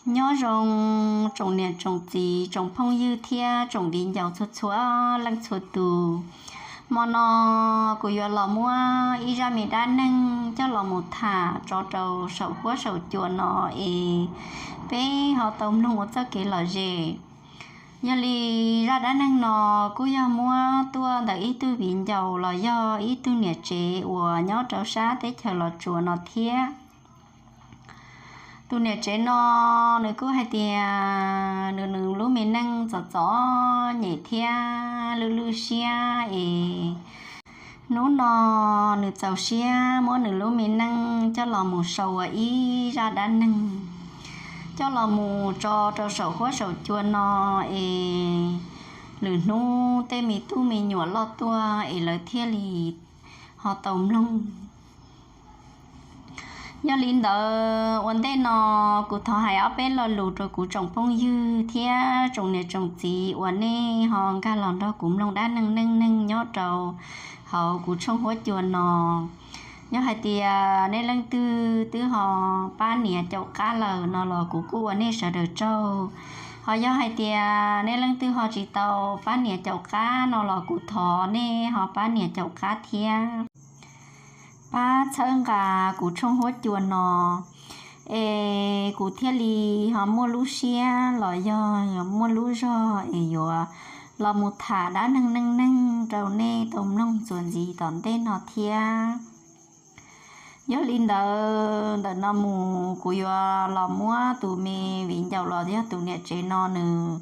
Nyob zoo tsoom niam tsoom txiv, tsoom phooj ywg thiab tsoom viv ncaus txhua txhua leej txhua tus. Hmo no kuv yuav los muab ib zaj me dab neeg coj los mus tham tso rau saum huab saum cua no es peb ho tau mloog ua txoj kev lom zem. Yog li zaj dab neeg no kuj yog muab tuaj ntawm ib tug viv ncaus los yog ib tug niam tsev uas nyob rau sab teb chaws Los Tsuas no thiab. Tus niam tsev no nws kuj hais tias nws, nws lub me neej txom txom nyem thiab lwj lwj siab es hnub no nws txaus siab muab nws lub me neej coj los mus sau ua ib zaj dab neeg, coj los mus tso rau saum huab saum cua no es lwm hnub tej me tub me nyuam loj tuaj es lawv thiaj li ho tau mloog. Yog li ntawd ua ntej no kuv thov hais ob peb lo lus rau kuv tsoom phooj ywg thiab tsoom niam tsoom txiv uas nej ho nkag los nrog kuv mloog dab neeg neej neeg nyob rau hauv kuv tshooj huab cua no. Yog hais tias nej leej twg twb ho pab nias caum qab lawm no los kuv kuj ua nej sawv daws tsaug. Ho yog hais tias nej leej twg ho tsis tau pab nias caum qab no los kuv thov nej ho pab nias caum qab thiab pab txhawb nqa kuv tshooj huab cua no es kuv thiaj li ho muaj lub siab los yog muaj lub zog es yuav los mus tham dab neeg neej neeg rau nej tau mloog txuas ntxiv tom ntej no thiab. Yog li ntawd ntawm no mus kuv yuav los muab tus me viv ncaus los yog tus niam tsev no nws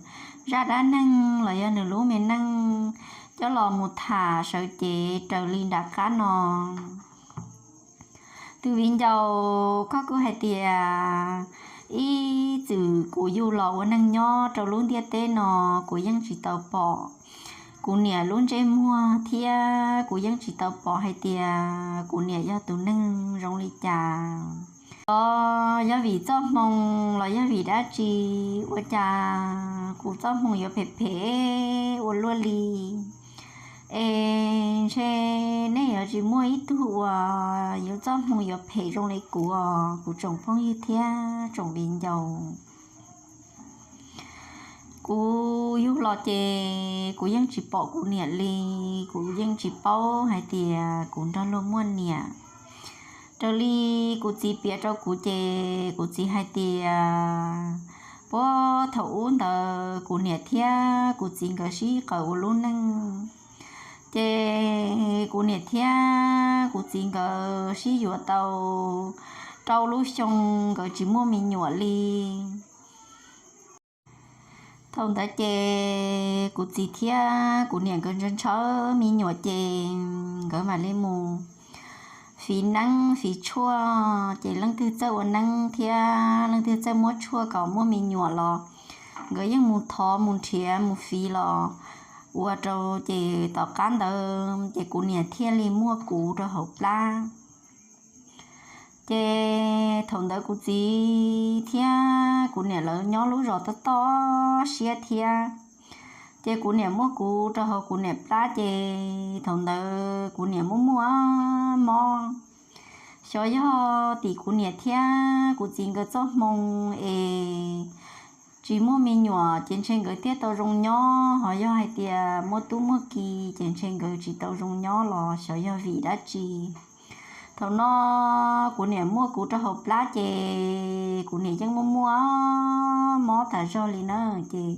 zaj dab neeg los yog nws lub me neej coj los mus tham sawv cev raws li nram qab no. Tus viv ncaus koj kuj hais tias ib txwm kuv yug los ua neeg nyob rau lub ntiaj teb no kuv yeej tsis tau pom kuv niam lub ntsej muag thiab kuv yeej tsis tau pom hais tias kuv niam yog tus neeg zoo li cas. Xyov yog vim txoj hmoo los yog vim dab tsi ua cas kuv txoj hmoo yuav phem phem ua luaj li. Es ntshe nej yuav tsis muaj ib tug uas yuav txoj hmoo yuav phem zoo li kuv os kuv tsoom phooj ywg thiab tsoom viv ncaus. Kuv yug los ces kuv yeej tsis pom kuv niam li, kuv yeej tsis paub hais tias kuv nrog luag muaj niam. Raws li kuv txiv piav rau kuv ces kuv txiv hais tias puag thaum ub ntawd kuv niam thiab kuv txiv nkawd sib qawm ua lub neej, ces kuv niam thiab kuv txiv nkawd sib yuav tau rau lub xyoo nkawd tsis muaj me nyuam li. Thaum ntawd ces kuv txiv thiab kuv niam nkawd ntshaw ntshaw me nyuam ces nkawd mam li mus fiv neeb fiv tshuaj, ces leej twg txawj ua neeb thiab leej twg txawj muab tshuaj kom muaj me nyuam los nkawd yeej mus thov mus nrhiav mus fiv los ua rau ces tom qab ntawd ces kuv niam thiaj li muaj kuv rau hauv plab. Ces thaum ntawd kuv txiv thiab kuv niam lawv nyob lub zos tob tob siab thiab, ces kuv niam muaj kuv rau hauv kuv niam plab ces thaum ntawd kuv niam muaj muaj mob. Xyov yog tim kuv niam thiab kuv txiv nkawd txoj hmoo es tsis muaj me nyuam ces ntshe nkawd thiaj tau zoo nyob, ho yog hais tias muaj tub muaj ki ces ntshe nkawd tsis tau zoo nyob los xyov yog vim dab tsi. Thaum no kuv niam muaj kuv rau hauv plab ces kuv niam yeej muaj muaj mob tas zog li na. Ces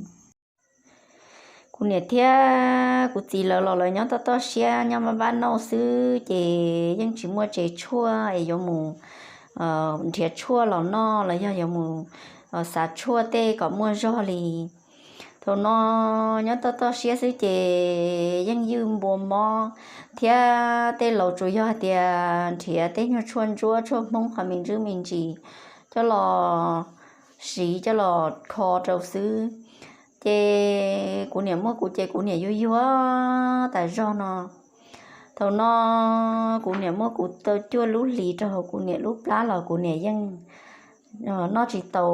kuv niam thiab kuv txiv lawv los lawv nyob toj toj siab nyob npab npab nauj xwb ces yeej tsis muaj tsev tshuaj es yuav mus nrhiav tshuaj los noj los yog yuav mus xav tshuaj tej kom muaj zog li. Thaum no nyob toj toj siab xwb ces yeej ywj npua mob thiab tej laus tsuas yog hais tias nrhiav tej nyuag tshuaj ntsuab tshuaj hmoob qhov me ntsis me ntsis coj los siv coj los kho rau xwb. Ces kuv niam muaj kuv ces kuv niam yuag yuag tas zog no. Thaum no kuv niam muaj kuv tau cuaj lub hlis rau hauv kuv niam lub plab los kuv niam yeej noj tsis tau,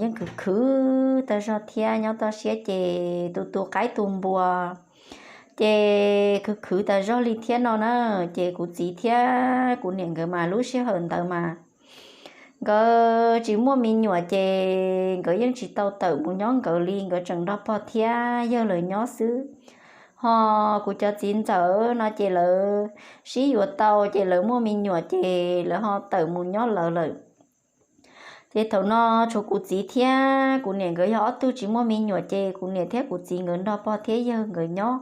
yeej khwv khwv tas zog thiab nyob toj siab ces tu tu qaib tu npua ces khwv khwv tas zog li thiab no na. Ces kuv txiv thiab kuv niam nkawd mas lub sij hawm ntawd mas nkawd tsis muaj me nyuam ces nkawd yeej tsis tau tawm mus nyob nkawd li, nkawd tseem nrog pog thiab yawg lawv nyob xwb. Ho kuv cov txiv ntxawm no ces lawv sib yuav tau ces lawv muaj me nyuam ces lawv ho tawm mus nyob lawv lawm. Ces thaum no tshuav kuv txiv thiab kuv niam nkawd yog ob tug tsis muaj me nyuam ces kuv niam thiab kuv txiv nkawd nrog pog thiab yawg nkawd nyob,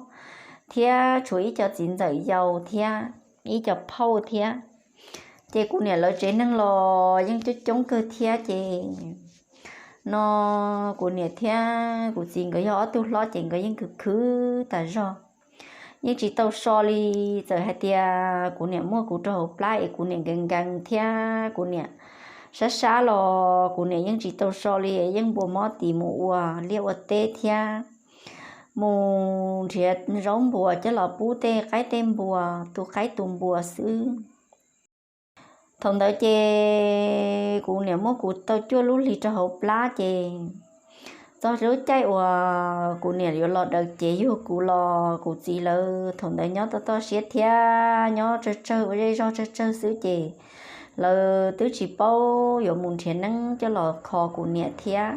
thiab tshuav ib co txiv ntxawm yau thiab ib co phauj thiab. Ces kuv niam lawv tsev neeg los yeej coob coob kawg thiab ces no kuv niam thiab kuv txiv nkawd yog ob tug hlob ces nkawd yeej khwv khwv tas zog, yeej tsis tau so li. Txawm hais tias kuv niam muaj kuv rau hauv plab es kuv niam nkees nkees thiab kuv niam sab sab los kuv niam yeej tsis tau so li, yeej npua mob tis mus ua liaj ua teb thiab mus nrhiav zaub npua coj los pub tej qaib tej npua, tu qaib tu npua xwb. Thaum ntawd ces kuv niam muab kuv tau cuaj lub hlis rau hauv plab ces txog lub caij uas kuv niam yuav los daws cev yug kuv los kuv txiv lawv thaum ntawd nyob toj toj siab thiab nyob tsawg tsawg ua zej zog tsawg tsawg xwb ces lawv twb tsis paub yuav mus nrhiav neeb coj los kho kuv niam thiab.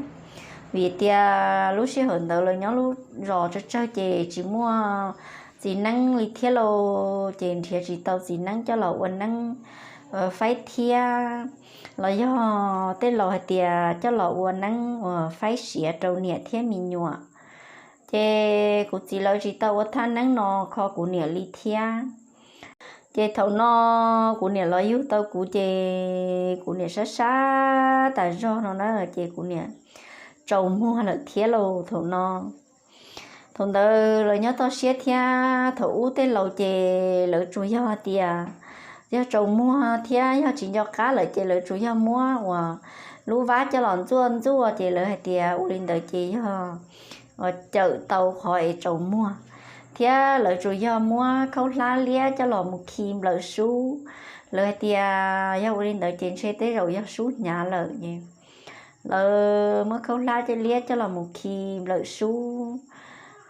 Vim tias lub sij hawm ntawd lawv nyob lub zos tsawg tsawg ces tsis muaj txiv neeb li thiab lauj, ces nrhiav tsis tau txiv neeb coj los ua neeb faib thiab los yog tej laus hais tias coj los ua neeb uas faib siav rau niam thiab me nyuam. Ces kuv txiv lawv tsis tau ua thaj neeb no kho kuv niam li thiab. Ces thaum no kuv niam los yug tau kuv ces kuv niam sab sab tas zog no na ces kuv niam tsaus muag lawm thiab lauj thaum no. Thaum ntawd lawv nyob toj siab thiab thaum ub tej laus ces lawv tsuas yog hais tias yog tsaus muag thiab yog tsis nco qab lawm ces lawv tsuas yog muab uas lub vab coj los ntxuaj ntxuaj ces lawv hais tias ua li ntawd ces yog uas cawm tau qhov es tsaus muag, thiab lawv tsuas yog muab khaub hlab liab coj los mus khi nplawm sub. Lawv hais tias yog ua li ntawd ces ntshe tej zaum yog sub hnyav lawm es lawv muab khaub hlab liab coj los mus khi nplawm sub,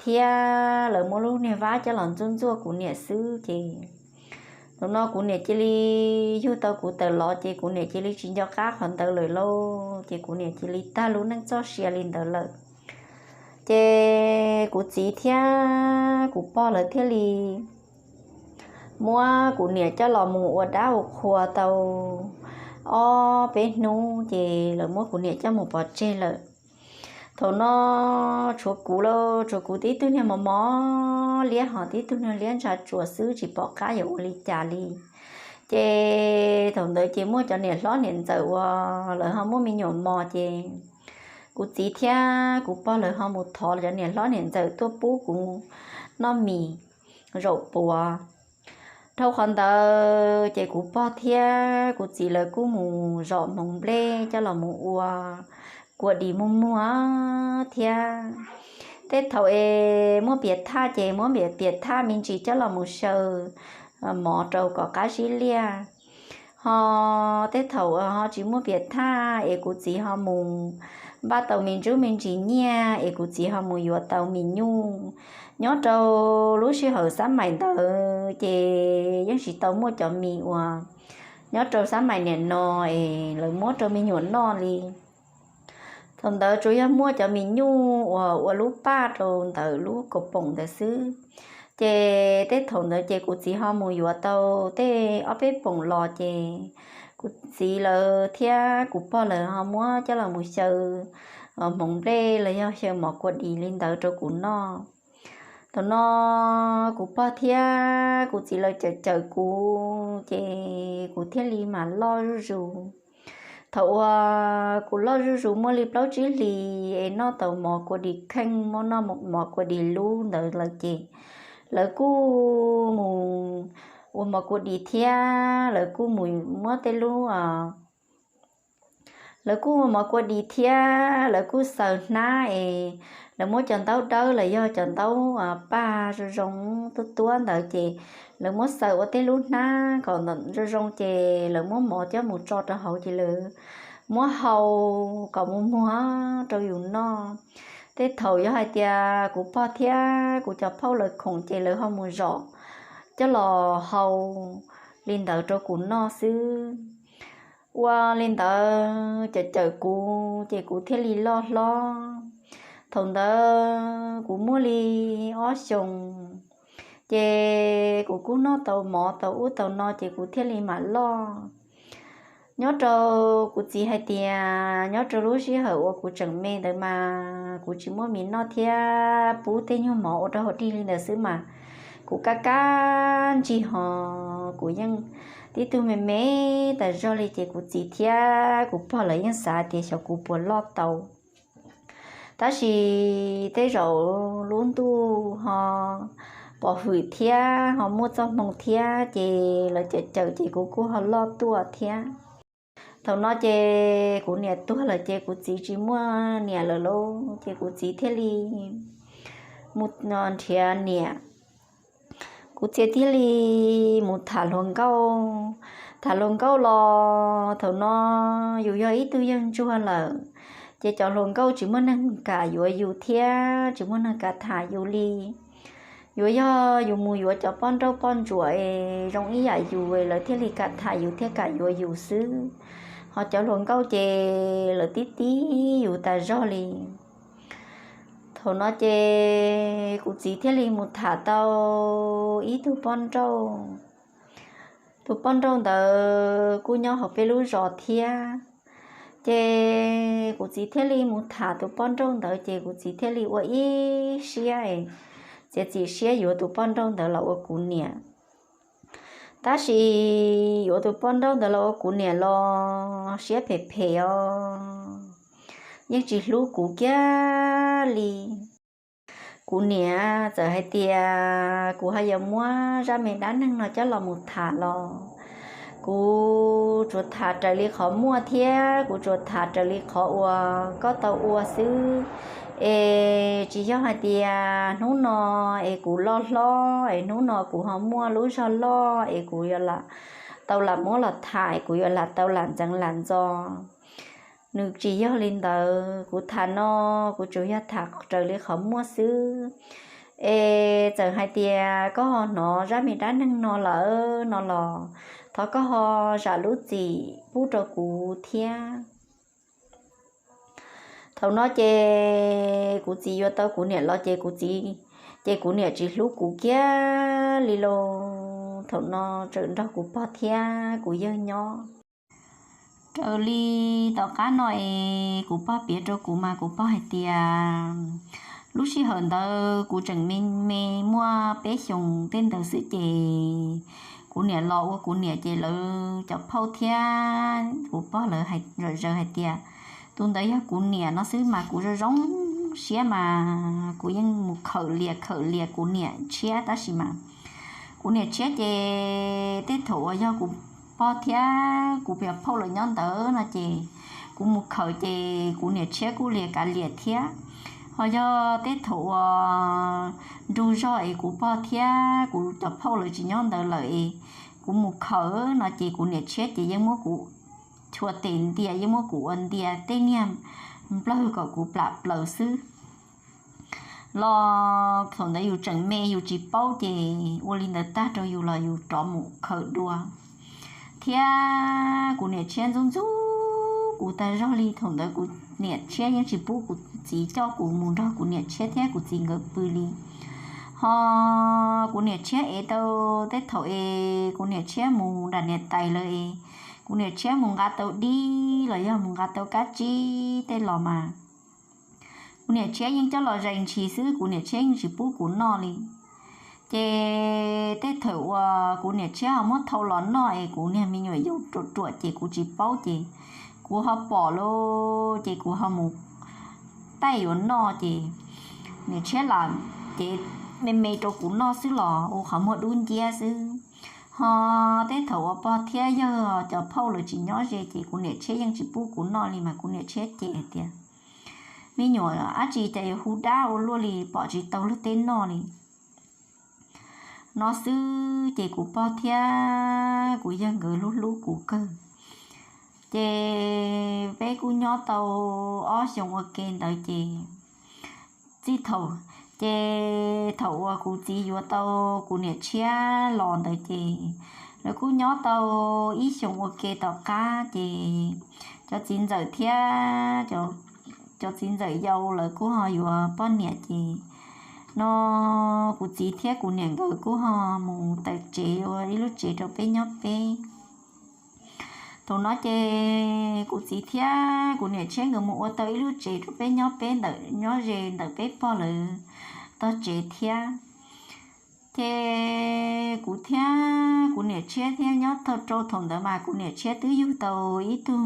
thiab lawv muab lub niag vab coj los ntxuaj ntxuaj kuv niam xwb ces thaum no kuv niam cia li yug tau kuv tawm los ces kuv niam cia li tsis nco qab qhov ntawd lawm lauj, ces kuv niam cia li tag lub neej txoj sia li ntawd lawm. Ces kuv txiv thiab kuv pog lawv thiaj li muab kuv niam coj los mus ua dab ua qhua tau ob peb hnub ces lawv muab kuv niam coj mus pov tseg lawm. Thaum no tshuav kuv lauj, tshuav kuv tib tug niag mos mos liab ho tib tug niag liab ntsa tsuas xwb tsis pom qab yuav ua li cas li. Ces thaum ntawd ces muaj cov niam hlob niam ntxawm uas lawv ho muaj me nyuam mos ces kuv txiv thiab kuv pog lawv ho mus thov cov niam hlob niam ntxawm tuaj pub kuv noj mis zaum puav. Dhau qhov ntawd ces kuv pog thiab kuv txiv lawv kuj mus zom hmoov nplej coj los mus ua kua dis muag muag thiab. Tej thaum es muaj piam thaj ces muab piam thaj me ntsis coj los mus xyaw mov rau kom qab zib liaj. Ho tej thaum ho tsis muaj piam thaj es kuv txiv ho mus npaj tau me ntsuj me ntsis nyiaj es kuv txiv ho mus yuav tau mis nyuj. Nyob rau lub sij hawm xab mais ntawd ces yeej tsis tau muaj cov mis uas nyob rau xab mais niam no es lawv muab rau me nyuam noj li. Thaum ntawd tsuas yog muaj cov mis nyuj uas ua lub paj rau ntawm lub kaus poom ntawd xwb. Ces tej thaum ntawd ces kuv txiv ho mus yuav tau tej ob peb poom los ces kuv txiv lawv thiab kuv pog lawv ho muab coj los mus xyaw hmoov nplej los yog xyaw mov kua dis li ntawd rau kuv noj. Thaum no kuv pog thiab kuv txiv lawv cawm cawm kuv ces kuv thiaj li mam loj zuj zus. Thaum uas kuv loj zuj zus muaj li plaub tsib hlis es noj tau mov kua dis kheej, muab noj mov kua dis lub ntawd lawm ces lawv kuj mus ua mov kua dis thiab lawv kuj mus muab tej lub lawv kuj ua mov kua dis thiab lawv kuj xaws hnab es lawv muab cov ntaub dawb los yog cov ntaub paj zoo zoo tuab tuab ntawd ces lawv muab xaws ua tej lub hnab kom zoo zoo ces lawv muab mov coj mus tso rau hauv ces lawv muab hau kom muag muag rau yus noj. Tej thaum yog hais tias kuv pog thiab kuv cov phauj lawv khoom ces lawv ho mus zom coj los hau li ntawd rau kuv noj xwb. Ua li ntawd cawm cawm kuv ces kuv thiaj li loj hlob. Thaum ntawd kuv muaj li ob xyoos, ces kuv kuj noj tau mov tau ub tau no ces kuv thiaj li mam loj. Nyob rau kuv txiv hais tias nyob rau lub sij hawm uas kuv tseem me ntawd mas kuv tsis muaj mis noj thiab pub tej nyuag mov ua rau hauv dig li ntawd xwb mas kuv kaj kaj ntsig ho kuv yeej tib tug me me tas zog li ces kuv txiv thiab kuv pog lawv yeej xav tias xyov kuv puas loj tau. Tab sis tej zaum lub ntuj ho pov hwm thiab ho muaj txoj hmoo thiab ces lawv cawm cawm ces kuv kuj ho loj tuaj thiab. Thaum no ces kuv niam tuag lawm ces kuv txiv tsis muaj niam lawm lauj, ces kuv txiv thiaj li mus nrhiav niam. Kuv txiv thiaj li mus tham hluas nkauj. Tham hluas nkauj los thaum no yus yog ib tug yawg ntsuag lawm, ces cov hluas nkauj tsis muaj neeg kam yuav yus thiab tsis muaj neeg kam tham yus li. Yuav yog yus mus yuav cov poj nrauj poj ntsuam es zoo ib yam yus es lawv thiaj li kam tham yus thiab kam yuav yus xwb. Ho cov hluas nkauj ces lawv tib tib yus tas zog li. Thaum no ces kuv txiv thiaj li mus tham tau ib tug poj nrauj. Tus poj nrauj ntawd kuj nyob hauv peb lub zos thiab. Ces kuv txiv thiaj li mus tham tus poj nrauj ntawd ces kuv txiv thiaj li ua ib siab es txiav txim siab yuav tus poj nrauj ntawd los ua kuv niam. Tab sis yuav tus poj nrauj ntawd los ua kuv niam los siab phem phem os, yeej tsis hlub kuv kiag li. Kuv niam txawm hais tias kuv ho yuav muab zaj me dab neeg no coj los mus tham los kuv tsuas tham raws li qhov muaj thiab kuv tsuas tham raws li qhov uas koj tau ua xwb. Es tsis yog hais tias hnub no es kuv loj hlob es hnub no kuv ho muaj lub zog loj es kuv yuav lam tau lam muab los tham es kuv yuav lam tau lam ntxeev lam ntxo. Nws tsis yog li ntawd, kuv tham no kuv tsuas yog tham raws li qhov muaj xwb. Es txawm hais tias koj ho hnov zaj me dab neeg no lawm no los thov koj ho zam lub txim pub rau kuv thiab. Thaum no ces kuv txiv yuav tau kuv niam los ces kuv txiv, ces kuv niam tsis hlub kuv kiag li lauj. Thaum no tseem nrog kuv pog thiab kuv yawg nyob. Raws li tom qab no es kuv pog piav rau kuv mas kuv pog hais tias lub sij hawm ntawd kuv tseem me me muaj peb xyoos tej ntawd xwb ces kuv niam los ua kuv niam ces lawv cov phauj thiab kuv pog lawv hais zom zaws hais tias tus ntawd yog kuv niam no xwb mas kuv zoo zoo siab mas kuv yeej mus khawm lias khawm lias kuv niam tshiab tab sis mas kuv niam tshiab ces tej thaum uas yog kuv pog thiab kuv cov phauj lawv nyob ntawd no ces kuv mus khawm ces kuv niam tshiab kuj lias kav liam thiab. Ho yog tej thaum uas nrug zog es kuv pog thiab kuv cov phauj lawv tsis nyob ntawd lawm es kuv mus khawm no ces kuv niam tshiab ces yeej muab kuv chua tes ntias, yeej muab kuv ua ntias tej niag nplawg kom kuv plam plaws xwb. Los thaum ntawd yus tseem me yus tsis paub ces ua li ntawd tag rau yus los yus rov mus khawm dua. Thiab kuv niam tshiab ntxub ntxub kuv tag zog li, thaum ntawd kuv niam tshiab yeej tsis pub kuv txiv coj kuv mus nrog kuv niam tshiab thiab kuv txiv nkawd pw li. Ho kuv niam tshiab ev tau tej thaum es kuv niam tshiab mus nram niam tais lawm es kuv niam tshiab mus nqa tau dib los yog mus nqa tau kab tsib tej los mas kuv niam tshiab yeej coj los zais ntshis xwb, kuv niam tshiab yeej tsis pub kuv noj li. Ces tej thaum uas kuv niam tshiab ho muab thau los noj es kuv niag me nyuam yaus ruam ruam ces kuv tsis paub ces kuv ho pom lawm ces kuv ho mus taij yuav noj ces niam tshiab lam cev me me rau kuv noj xwb los ua qhov muag dub nciab xwb. Ho tej thaum uas pog thiab yawg cov phauj lawv tsis nyob ze ces kuv niam tshiab yeej tsis pub kuv noj li mas kuv niam tshiab cem hais tias me nyuam dab tsi cas yuav hu dab ua luaj li, pom tsis tau luag tej noj li. No xwb ces kuv pog thiab kuv yawg nkawd hlub hlub kuv kawg. Ces peb kuj nyob tau ob xyoos ua ke ntawd ces txij thaum, ces thaum uas kuv txiv yuav tau kuv niam tshiab los ntawd ces Lawv kuj nyob tau ib xyoos ua ke tom qab ces cov txiv ntxawm thiab cov txiv ntxawm yau lawv kuj ho yuav poj niam ces no kuv txiv thiab kuv niam nkawd kuj ho mus tawm tsev ua ib lub tsev rau peb nyob peb. Thaum no ces kuv txiv thiab kuv niam tshiab nkawd mus ua tau ib lub tsev rau peb nyob peb ntawm nyob ze ntawm peb pog lawv tog tsev thiab. Ces kuv thiab kuv niam tshiab thiab nyob tau rau thaum ntawd mas kuv niam tshiab twb yug tau ib tug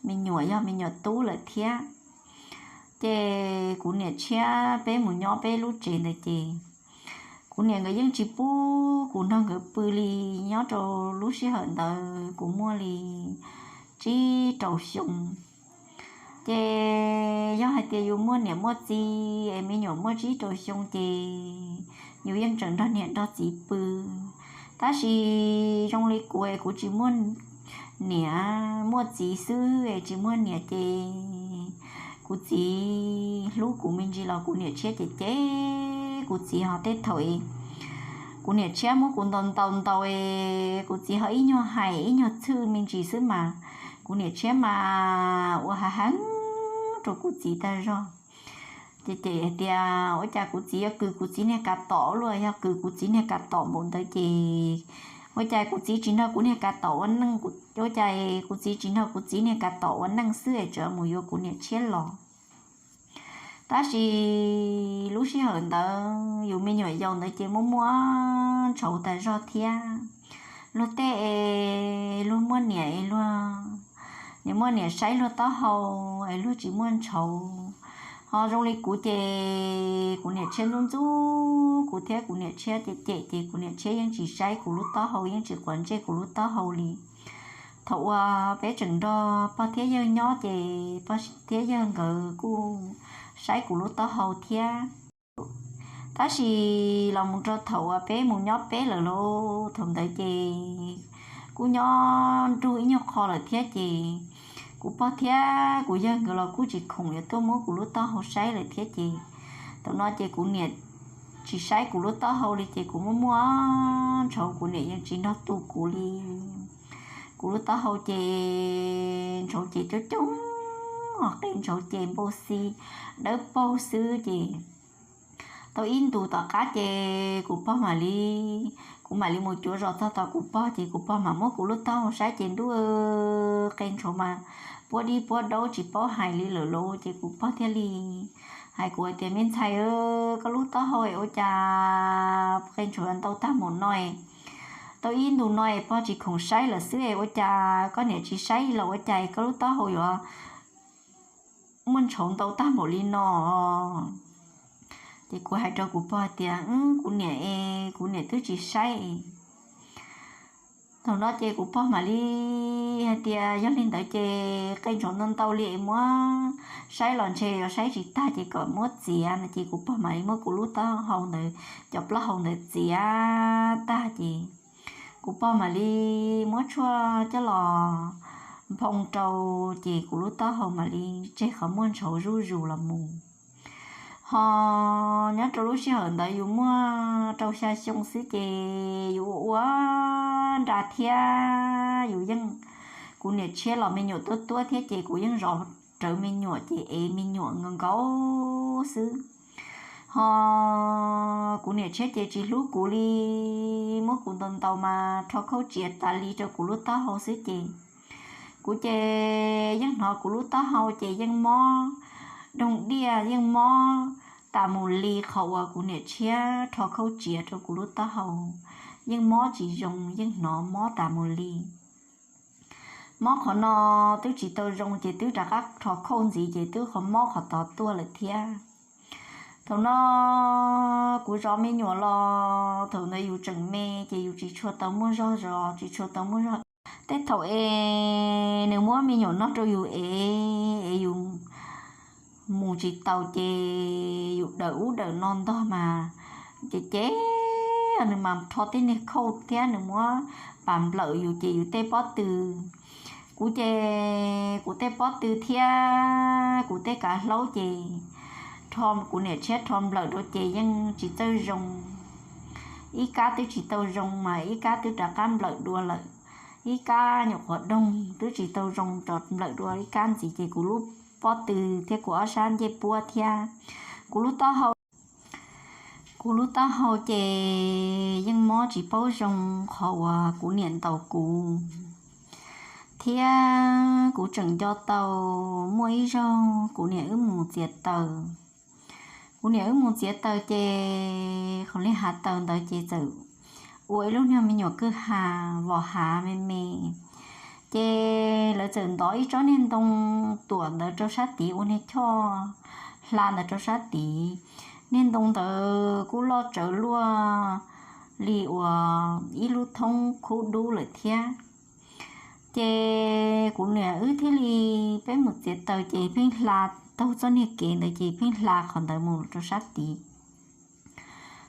me nyuam yog me nyuam tub lawm thiab. Ces kuv niam tshiab peb mus nyob peb lub tsev ntawd ces kuv niam nkawd yeej tsis pub kuv nrog nkawd pw li. Nyob rau lub sij hawm ntawd kuv muaj li tsib rau xyoo. Ces yog hais tias yus muaj niam muaj txiv es me nyuam muaj tsib rau xyoo ces yus yeej tseem nrog niam nrog txiv pw. Tab sis zoo li kuv es kuv tsis muaj niam muaj txiv xwb es tsis muaj niam ces kuv txiv hlub kuv me ntsis los kuv niam tshiab ces cem kuv txiv ho tej thaum es kuv niam tshiab muab kuv ntaus ntaus ntaus es kuv txiv ho ib nyuag hais ib nyuag txhwj me ntsis xwb mas kuv niam tshiab mas ua hav heev rau kuv txiv tag zog. Ces cem hais tias ua cas kuv txiv yuav kws kuv txiv niag kav tom ua luaj, yog kws kuv txiv niag kav tom npaum ntawd ces ua cas kuv txiv tsis nrog kuv niag kav tom ua neej, ua cas kuv txiv tsis nrog kuv txiv niag kav tom ua neej xwb es tseem mus yuav kuv niam tshiab los. Tab sis lub sij hawm ntawd yus me nyuam yaus ntawd ces muaj muaj ntshauv tas zog thiab. Luag tej es luag muaj niam es luag, niam muaj niam saib luag taub hau es luag tsis muaj ntshauv. Ho zoo li kuv ces kuv niam tshiab ntxub ntxub kuv thiab kuv niam tshiab cem cem ces kuv niam tshiab yeej tsis saib kuv lub taub hau, yeej tsis quav ntsej kuv lub taub hau li. Thaum uas peb tseem nrog pog thiab yawg nyob ces pog thiab yawg nkawd kuj saib kuv lub taub hau thiab. Tab sis los mus rau thaum uas peb mus nyob peb lawm lauj, thaum ntawd ces kuj nyob nrug ib nyuag qho lawm thiab ces kuv pog thiab kuv yawg nkawd los kuj tsis khoom yuav tuaj muab kuv lub taub hau saib lawm thiab ces thaum no ces kuv niam tsis saib kuv lub taub hau li ces kuv muaj muaj ntshauv, kuv niam yeej tsis nrog tu kuv li. Kuv lub taub hau ces ntshauv ces coob coob, qe ntshauv ces npau xi dawb paug xwb ces tau ib ntus tom qab ces kuv pog mam li, kuv mam li mus cuav zos txog tom kuv pog ces kuv pog mam muab kuv lub taub hau saib ces ntuj, qe ntshauv mas puab dib puab daub tsis paub hais li lawm lauj. Ces kuv pog thiaj li hais kuv hais tias me ntxhais, koj lub taub hau es ua cas qe ntshauv ntau tag npaum no es tau ib ntus no es pog tsis khoom saib lawm xwb es ua cas koj niam tsis saib los ua cas koj lub taub hau yuav muaj ntshauv ntau tag npaum li no? Ces kuv hais rau kuv pog tias kuv niam es kuv niam twb tsis saib. Thaum no ces kuv pog mam li hais tias yog li ntawd ces qe ntshauv ntau ntau li es muab saib los ntshe yuav saib tsis tag ces kom muab txiav no ces kuv pog mam li muab kuv lub taub hau ntawd, cov plaub hau ntawd txiav tag ces kuv pog mam li muab tshuaj coj los nphoo rau ces kuv lub taub hau mam li tseg qhov muaj ntshauv zuj zus los mus. Ho nyob rau lub sij hawm ntawd yus muaj rau xya xyoo xwb ces yus ua ua nra thiab yus yeej, kuv niam tshiab los me nyuam tuab tuab thiab ces kuv yeej zov rawv me nyuam ces ev me nyuam nkaus nkaus xwb. Ho kuv niam tshiab ces tsis hlub kuv li, muab kuv ntaus ntaus mas rho khaub tsiav tas li rau kuv lub taub hau xwb ces kuv ces yeej hnov kuv lub taub hau ces yeej mob doog diaj, yeej mob tas mus li qhov uas kuv niam tshiab rho khaub tsiav rau kuv lub taub hau, yeej mob tsis zoo, yeej hnov mob tas mus li. Mob qhov no twb tsis tau zoo ces twb rov qab rho khauj ntxiv ces twb qhov mob qhov tod tuaj lawm thiab. Thaum no kuv zov me nyuam los thaum ntawd yus tseem me ces yus tsis tshua tau muaj zog zov, tsis tshua tau muaj zog. Tej thaum es nws muab me nyuam no rau yus ev es yus mus tsis taus ces yus dawm ub dawm no ntog mas ces ces nws mas rho tej niag khauj thiab nws muab pas nplawm yus ces yus tej pob tw, kuv ces kuv tej pob tw thiab kuv tej kav hlaub ces rho kuv niam tshiab rho nplawm rau ces yeej tsis txawj zoo. ib kab twb tsis tau zoo mas ib kab twb rov qab nplawm dua lawm, ib kab nyuam qhuav doog twb tsis tau zoo rov nplawm dua ib kab ntxiv ces kuv lub pob tw thiab kuv ob sab ncej puab thiab kuv lub taub hau, kuv lub taub hau ces yeej mob tsis paub zoo qhov uas kuv niam ntaus kuv. Thiab kuv tseem nco tau muaj ib zaug kuv niam wb mus txiav taws. Kuv niam wb mus txiav taws ces qhov li hav taws ntawd ces txawm ua ib lub niag me nyuam kwj ha, vos hav me me. Ces lawv txawm ntov ib tsob niag ntoo tuam ntawd rau sab tid ua niag choj hla ntawd rau sab tid. Niag ntoo ntawd kuj loj tsawv luaj li uas ib lub thoob khub dub lawm thiab. Ces kuv niam wb thiaj li, peb mus txiav taws ces pheej hla taug txoj niag kev ntawd ces pheej hla qhov ntawd mus rau sab tid.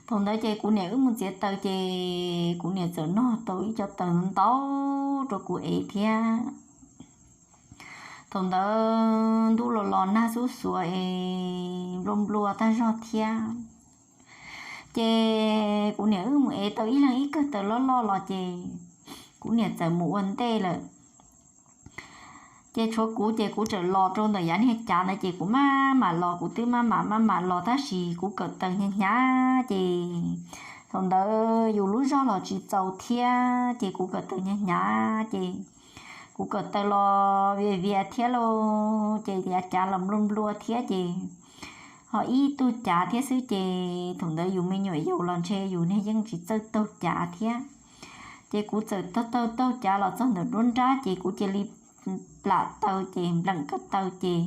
Thaum ntawd ces kuv niam wb mus txiav taws ces kuv niam txawm nog tau ib co taws ntau rau kuv ev thiab. Thaum ntawd ntuj los los nag xub xuav es nplua nplua tag zog thiab. Ces kuv niam wb mus ev tau ib leeg ib kawm taws loj loj los ces kuv niam txawm mus ua ntej lawm. Ces tshuav kuv ces kuv txawm los rau ntawm yav niag cav ntawd ces kuv maj mam los, kuv twb maj mam maj mam los tab sis kuv kawm taws hnyav hnyav ces thaum ntawd yus lub zog los tsis txaus thiab ces kuv kawm taws hnyav hnyav ces kuv kawm taws los vias vias thiab lauj ces yav cav los nplua nplua thiab ces ho ib tug cav thiab xwb ces thaum ntawd yus me nyuam yaus los ntshe yus niag yeej tsis txawj taug cav thiab. Ces kuv txawm taug taug taug cav los txog ntawm nruab nrab ces kuv cia li plam taw ces npleem ko taw ces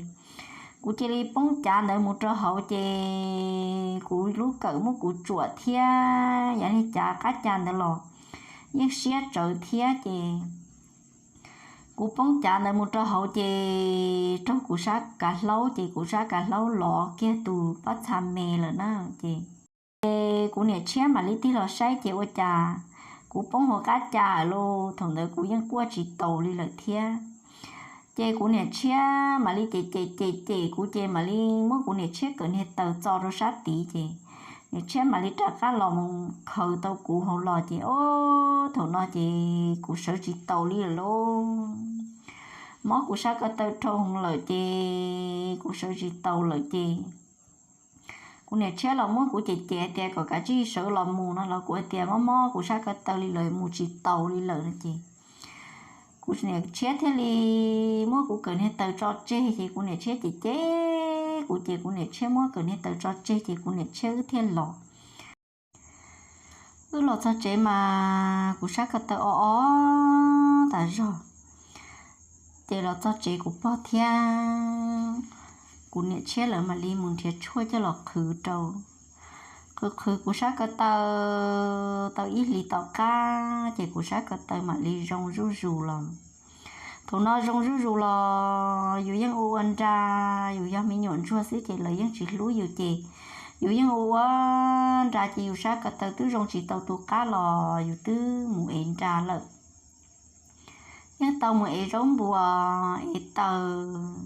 kuv cia li poob cav ntawd mus rau hauv ces kuv lub kawm muab kuv tsuam thiab yav niag cav qab cav ntawd los yeej siab tsawv thiab ces kuv poob cav ntawd mus rau hauv ces raug kuv sab kav hlaub ces kuv sab kav hlaub lov kiag tus pob txha me lawm na ces kuv niam tshiab mam li tig los saib ces ua cas kuv poob hauv qab cav lawm lauj. Thaum ntawd kuv yeej quaj tsis taus li lawm thiab. Ces kuv niam tshiab mam li cem cem cem cem kuv ces mam li muab kuv niam tshiab kawm niag taws txo rau sab tid ces niam tshiab mam li rov qab los mus khaws tau kuv hauv los ces ob thaum no ces kuv sawv tsis taus li lawm lauj. Mob kuv sab ko taw dhau lawm ces kuv sawv tsis taus lawm ces kuv niam tshiab los muab kuv cem cem tias kom kav tsij sawv los mus no los kuv hais tias mob mob kuv sab ko taw li lawm mus tsis taus li lawm no ces kuv niam tshiab thiaj li muab kuv kawm niag taws tso tseg ces kuv niam tshiab cem cem kuv ces kuv niam tshiab muab kawm niag taws tso tseg ces kuv niam tshiab wb thiaj los. Wb los txog tsev mas kuv sab ko taw o o tas zog. Ces los txog tsev kuv pog thiab kuv niam tshiab lawv mam li mus nrhiav tshuaj coj los qhwv rau. Qhwv qhwv kuv sab ko taw tau ib hlis tom qab ces kuv sab ko taw mam li zoo zuj zus los. Thaum no zoo zuj zus los yus yeej ua ua nra, yus yog me nyuam ntsuag xwb ces lawv yeej tsis hlub yus ces yus yeej ua ua nra ces yus sab ko taw twb zoo tsis tau tu qab los yus twb mus ev nra lawm. Yeej tau mus ev zaub npua, ev taws,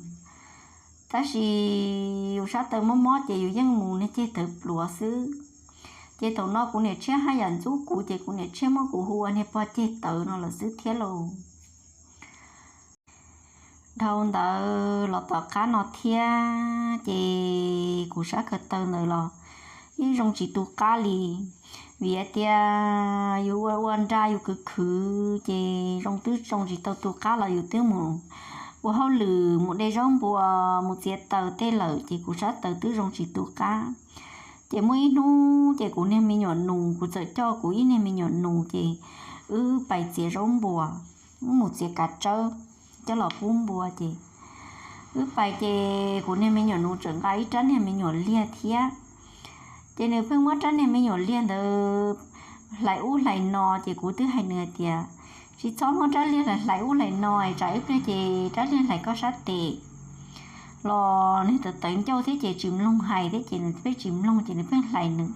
tab sis yus sab taw mob mob ces yus yeej mus niag ceg tawv pluav xwb. Ces thaum no kuv niam tshiab haj yam ntxub kuv ces kuv niam tshiab muab kuv hu ua niag pog ceg tawv no lawm xwb thiab lauj. Dhau ntawd los tom qab no thiab ces kuv sab ko taw ntawd los yeej zoo tsis tu qab li, vim hais tias yus ua ua nra yus khwv khwv ces zoo twb zoo tsis tau tu qab los yus twb mus ua hauj lwm mus de zaub npua mus txiav taws tej lawm ces kuv sab taw twb zoo tsis tu qab. Ces muaj ib hnub ces kuv niag me nyuam nus, kuv txawm coj kuv ib niag me nyuam nus ces wb pais txiav zaub npua, wb mus txiav kav tsawb coj los pub npua ces wb pais ces kuv niag me nyuam nus tseem nqa ib rab niag me nyuam liag thiab. Ces nws pheej muab rab niag me nyuam liag ntawd hlais ub hlais no ces kuv twb hais nws hais tias, tsis txhob muab rab liag hlais ub hlais no es tsam ib pliag ces rab liag hlais koj sab tes los nws tawv tawv ncauj thiab ces tsis mloog hais thiab ces nws pheej tsis mloog ces nws pheej hlais nws.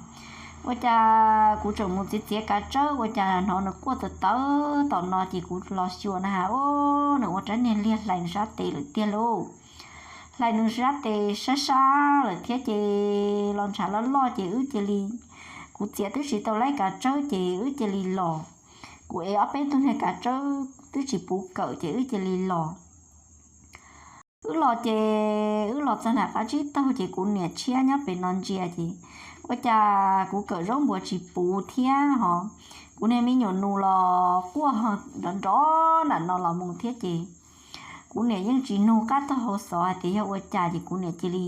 Ua cas kuv tseem mus txiav txiav kav tsawb ua cas hnov nws quaj tawv tawv tom no ces kuv los xyuas na has, o, nws ua rab niag liag hlais nws sab tes lawm tiag lauj. Hlais nws sab tes sab sab lawm thiab ces los ntshav loj loj ces wb cia li, kuv Kuv txiav twb tsis tau laib kav tsawb ces wb cia li los. Kuv ev ob peb tug niag kav tsawb twb tsis puv kawm ces wb cia li los. Wb los ces wb los txog nram qab tsib taug ces kuv niam tshiab nyob pem no ntsia ces ua cas kuv kawm zaub npua tsis puv thiab ho kuv niag me nyuam nus los quaj nrov nrov nram no los mus thiab ces kuv niam yeej tsis nug qab taug hauv xov hais tias yog ua cas ces kuv niam cia li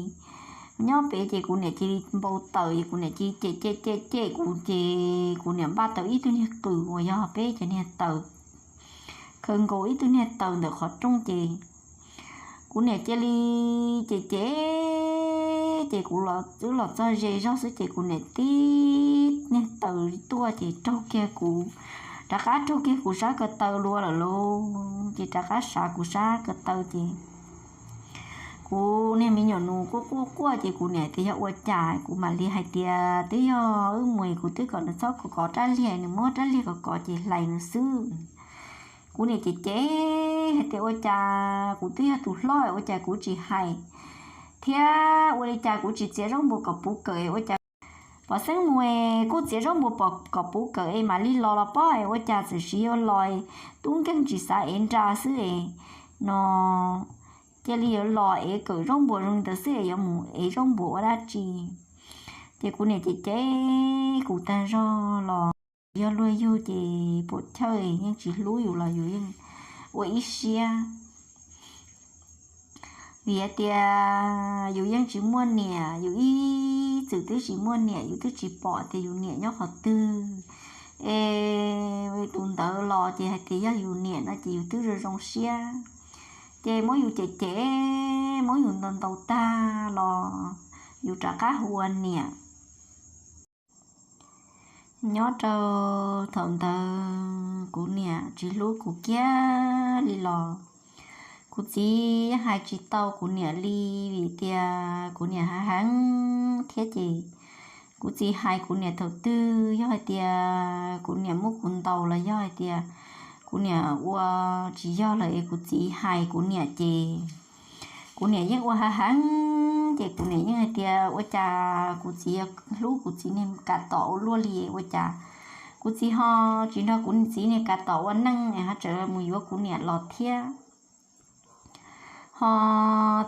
nyob pem ces kuv niam cia li npau taws es kuv niam cia li cem cem cem cem kuv ces kuv niam npaj tau ib tug niag qws uas yog peb cov niag taws, khaws nkaus ib tug niag taws ntawm qhov rooj ces kuv niam cia li cem cem ces kuv los, wb los txog ze zog xwb ces kuv niam tib niag taws tuaj ces raug kiag kuv, rov qab raug kiag kuv sab ko taw lawm lauj ces rov qab sav kuv sab ko taw ces kuv niag me nyuam nus quaj quaj quaj ces kuv niam tias yog ua cas kuv mam li hais tias twb yog wb mus kuv twb kom nws txhob kov rab liag, nws muab rab liag kov kov ces hlais nws xwb. Kuv niam cem cem hais tias ua cas kuv twb yog tus hlob ua cas kuv tsis hais thiab ua li cas kuv tsis txiav zaub npua kom puv kawm ua cas pom xeeb mus kuj txiav zaub npua kom puv kawm es mam li los los pob es ua cas txawm siv yuav los tub nkeeg tsis xav ev nra xwb es no cia li yuav los ev kawm zaub npua zoo li ntawd xwb es yuav mus ev zaub npua ua dab tsi. Ces kuv niam cem cem kuv tag zog los yog luag yug ces puam chawj yeej tsis hlub yus los yus yeej ua ib siab. Vim hais tias yus yeej tsis muaj niam, yus ib txwm twb tsis muaj niam, yus twb tsis pom tias yus niam nyob qhov twg. Es tus ntawd los ces hais tias yog yus niam no ces yus twb zoo zoo siab. Ces muab yus cem cem, muab yus ntaus ntaus tag los yus rov qab hu ua niam. Nyob rau thaum ntawd kuv niam tsis hlub kuv kiag li los kuv txiv hais tsis tau kuv niam li, vim tias kuv niam hav heev thiab ces kuv txiv hais kuv niam thaum twg yog hais tias kuv niam muab kuv ntaus los yog hais tias kuv niam ua tsis yog lawm es kuv txiv hais kuv niam ces kuv niam yeej ua hav heev ces kuv niam yeej hais tias ua cas kuv txiv hlub kuv txiv niag kav tom ua luaj li ua cas kuv txiv ho tsis nrog kuv txiv niag kav tom ua neej es ho tseem mus yuav kuv niam los thiab. Ho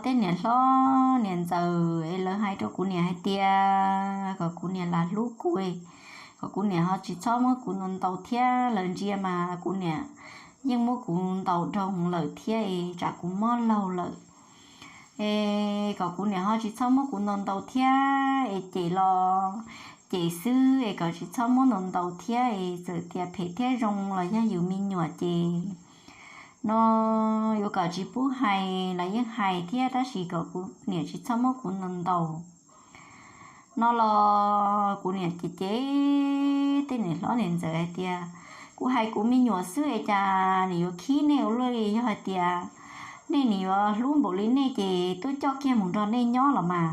tej niam hlob niam ntxawm es lawv hais rau kuv niam hais tias kom kuv niam lam hlub kuv, kom kuv niam ho tsis txhob muab kuv ntaus ntaus thiab, lawv ntsia mas kuv niam yeej muab kuv ntaus dhau lawm thiab es tsam kuv mob laug lawm. Es kom kuv niam ho tsis txhob muab kuv ntaus ntaus thiab es cem los cem xwb es kom tsis txhob muab ntaus ntaus thiab es txawm tias phem thiab zoo los yog yus me nyuam ces no yuav kom tsis pub hais los yeej hais thiab tab sis kom kuv niam tsis txhob muab kuv ntaus ntaus no los kuv niam cem cem tej niam hlob niam ntxawm hais tias kuv hais kuv me nyuam xwb es cas nws yuav khib nej ua luaj li, yog hais tias nej nws yuav hlub npaum li nej ces tuaj coj kiag mus nrog nej nyob los mas,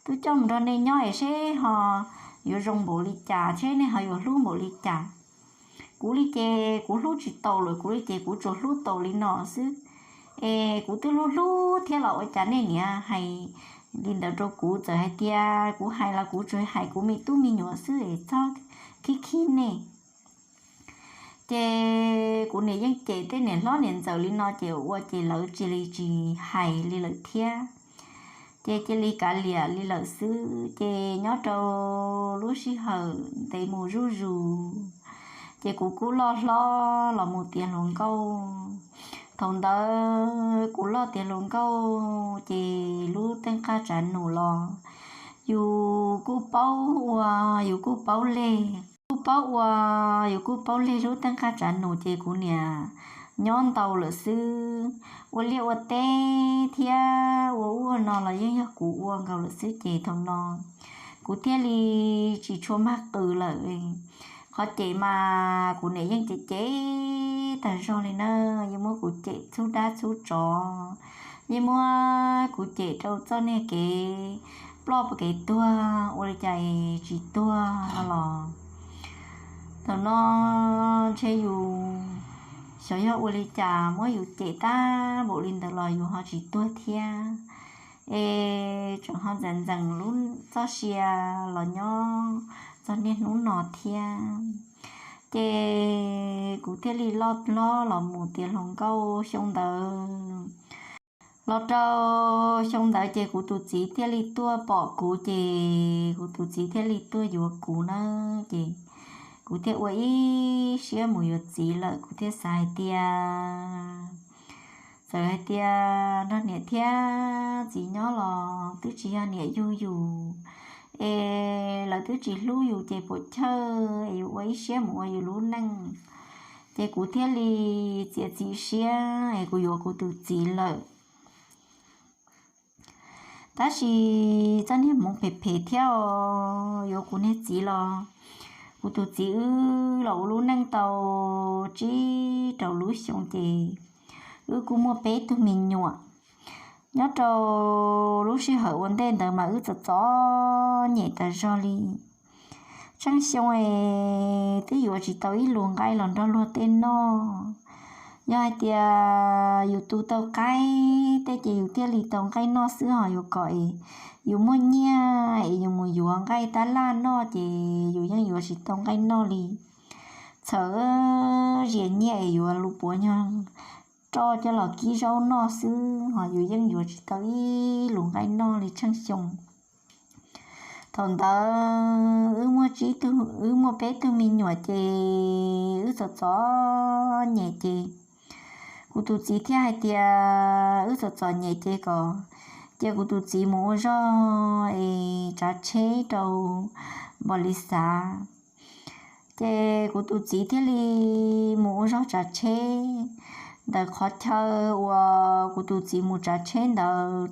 tuaj coj mus nrog nej nyob es seb ho yuav zoo npaum li cas, seb nej ho yuav hlub npaum li cas. Kuv li ces kuv hlub tsis tau lawm, kuv li ces kuv tsuas hlub tau li no xwb. Es kuv twb hlub hlub thiab los ua cas nej niam hais li ntawd rau kuv, txawm hais tias kuv hais los kuv tsuas hais kuv me tub me nyuam xwb es txhob khib khib nej. Ces kuv niam yeej cem tej niam hlob niam ntxawm li no ces ua ces lawv cia li tsis hais li lawm thiab. Ces cia li kav liam li lawm xwb ces nyob rau lub sij hawm ntev mus zuj zus ces kuv kuj loj hlob los mus tiav hluas nkauj. Thaum ntawd kuv loj tiav hluas nkauj ces lub teej qab tsav num los yus kuj paub ua, yus kuj paub leg, kuj paub ua, yus kuj paub leg lub teej qab tsav num ces kuv niam nyob ntau lawm xwb. Ua liaj ua teb thiab ua ub ua no los yeej yog kuv ua nkaus lawm xwb ces thaum no kuv thiaj li tsis tshua mag qws lawm. Qhov cem mas kuv niam yeej cem cem tag zog li na, yeej muab kuv cem txhub dab txhub tsov, yeej muab kuv cem rau txoj niag kev ploj kev tuag ua li cas es tsis tuag no los. Thaum no ntshe yus xyov yog ua li cas muab yus cem tag npaum li ntawd los yus ho tsis tuag thiab. Es tseem ho ntxeev ntxeev lub txoj sia los nyob txog niaj hnub no thiab. Ces kuv thiaj li loj hlob los mus tiav hluas nkauj xyoo ntawd. Los rau xyoo ntawd ces kuv tus txiv thiaj li tuaj pom kuv ces kuv tus txiv thiaj li tuaj yuav kuv na. Ces kuv thiaj ua ib siab mus yuav txiv lawm, kuv thiaj xav hais tias txawm hais tias nrog niam thiab txiv nyob los twb tsis yog niam yug yus, es lawv twb tsis hlub yus ces puas chawj es yus ua ib siab mus ua yus lub neej. Ces kuv thiaj li txiav txim siab es kuv yuav kuv tus txiv lawm. Tab sis txoj niag hmoov phem phem thiab os, yuav kuv niag txiv los kuv tus txiv wb los ua lub neej tau tsib rau lub xyoo ces wb kuj muaj peb tug me nyuam. Nyob rau lub sij hawm ua ntej ntawd mas wb txom txom nyem tas zog li. Tsheej xyoo es twb yuav tsis tau ib lus nqaij los nrog luag tej noj. Yog hais tias yus tu tau qaib tej ces yus thiaj li tau nqaij noj xwb, ho yuav kom es yus muaj nyiaj es yus mus yuav nqaij tab laj noj ces yus yeej yuav tsis tau nqaij noj li. Txhawm zias nyiaj es yuav lub puav nyuag roj coj los kib zaub noj xwb, ho yus yeej yuav tsis tau ib lus nqaij noj li tsheej xyoo. Thaum ntawd wb muaj tsib tug, wb muaj peb tug me nyuam ces wb txom txom nyem ces kuv tus txiv thiaj hais tias wb txom txom nyem ces kom cia kuv tus txiv mus ua zog es tsav tsheb rau npau li xav. Ces kuv tus txiv thiaj li mus ua zog tsav tsheb. Ntawm qhov chaw uas kuv tus txiv mus tsav tsheb ntawd,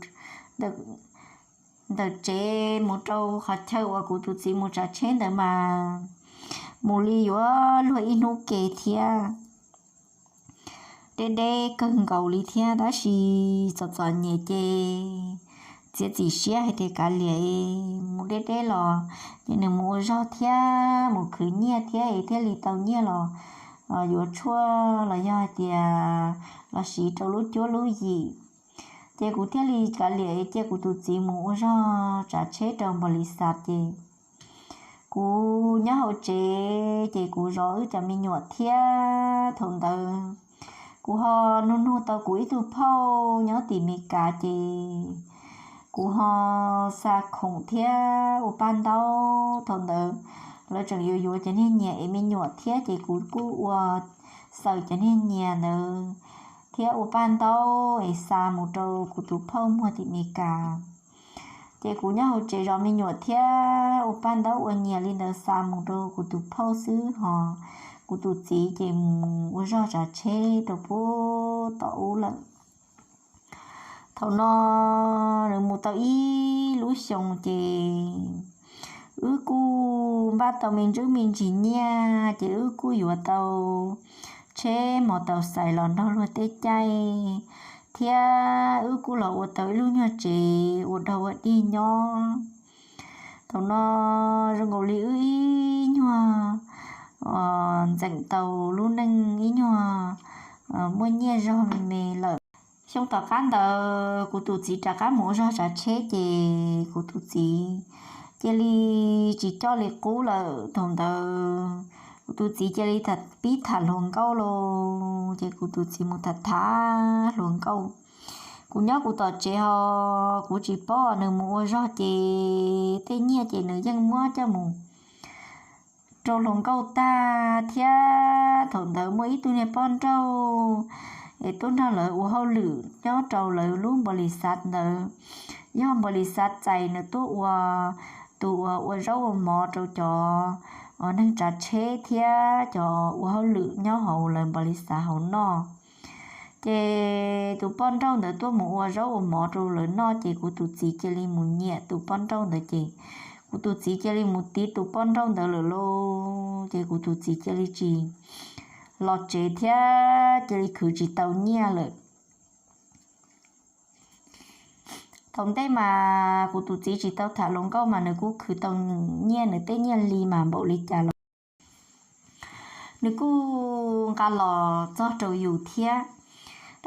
ntawm tsev mus rau qhov chaw uas kuv tus txiv mus tsav tsheb ntawd mas mus li yuav luag ib hnub ke thiab. Deb deb kawg nkaus li thiab, tab sis txom txom nyem ces txiav txim siab hais tias kav liam, mus deb deb los ces nws mus ua zog thiab mus khwv nyiaj thiab es thiaj li tau nyiaj los yuav tshuaj los yog hais tias los siv rau lub cuab lub yim. Ces kuv thiaj li kav liam cia kuv tus txiv mus ua zog tsav tsheb rau npau li xav ces kuv nyob hauv tsev ces kuv zov wb cov me nyuam thiab. Thaum ntawd kuv ho nug nug tau kuv ib tug phauj nyob tim Meskas ces kuv ho xa khoom thiab ua paj ntaub. Thaum ntawd lawv tseem yuav yuav cov niag nyias ev me nyuam thiab ces kuv kuj ua xaws cov niag nyias ntawd thiab ua paj ntaub es xa mus rau kuv tus phauj muag tim Meskas. Ces kuv nyob hauv tsev zov me nyuam thiab ua paj ntaub ua nyias li ntawd xa mus rau kuv tus phauj xwb, ho kuv tus txiv ces mus ua zog tsav tsheb rau puag tom ub lawm. Thaum no nws mus tau ib lub xyoo ces wb kuj npaj tau me ntsuj me ntsis nyiaj ces wb kuj yuav tau tsheb mos taus xais los nrog luag tej caij thiab wb kuj los ua tau ib lub nyuag tsev ua dog ua dig nyob. Thaum no zoo nkaus li wb ib nyuag ntxeem tau lub neej ib nyuag muaj nyiaj zog me me lawm. Xyoo tom qab ntawd kuv tus txiv rov qab mus ua zog tsav tsheb ces kuv tus txiv cia li tsis coj li qub lawm. Thaum ntawd kuv tus txiv cia li pib tham hluas nkauj lawm ces kuv tus txiv mus tham tham hluas nkauj. Kuv nyob kuv tom tsev ho kuv tsis paub nws mus ua zog ces tej nyiaj ces nws yeej muab coj mus rau hluas nkauj tag thiab. Thaum ntawd muaj ib tug niag poj nrauj es tuaj nrog lawv ua hauj lwm nyob rau lawv lub npau li xav ntawd, yog npau li xav txais nws tuaj ua tus uas ua zaub ua mov rau cov neeg tsav tsheb thiab cov ua hauj lwm nyob hauv lawv npau li xav hauv noj. Ces tus poj nrauj ntawd tuaj mus ua zaub ua mov rau lawv noj ces kuv tus txiv cia li mus nyiam tus poj nrauj ntawd ces kuv tus txiv cia li mus tiv tus poj nrauj ntawd lawm lauj. Ces kuv tus txiv cia li tsis los tsev thiab cia li khwv tsis tau nyiaj lawm. Thaum ntej mas kuv tus txiv tsis tau tham hluas nkauj mas nws kuj khwv tau nyiaj, nws tej nyiaj li mas npaum li cas los nws kuj nqa los txog rau yus thiab.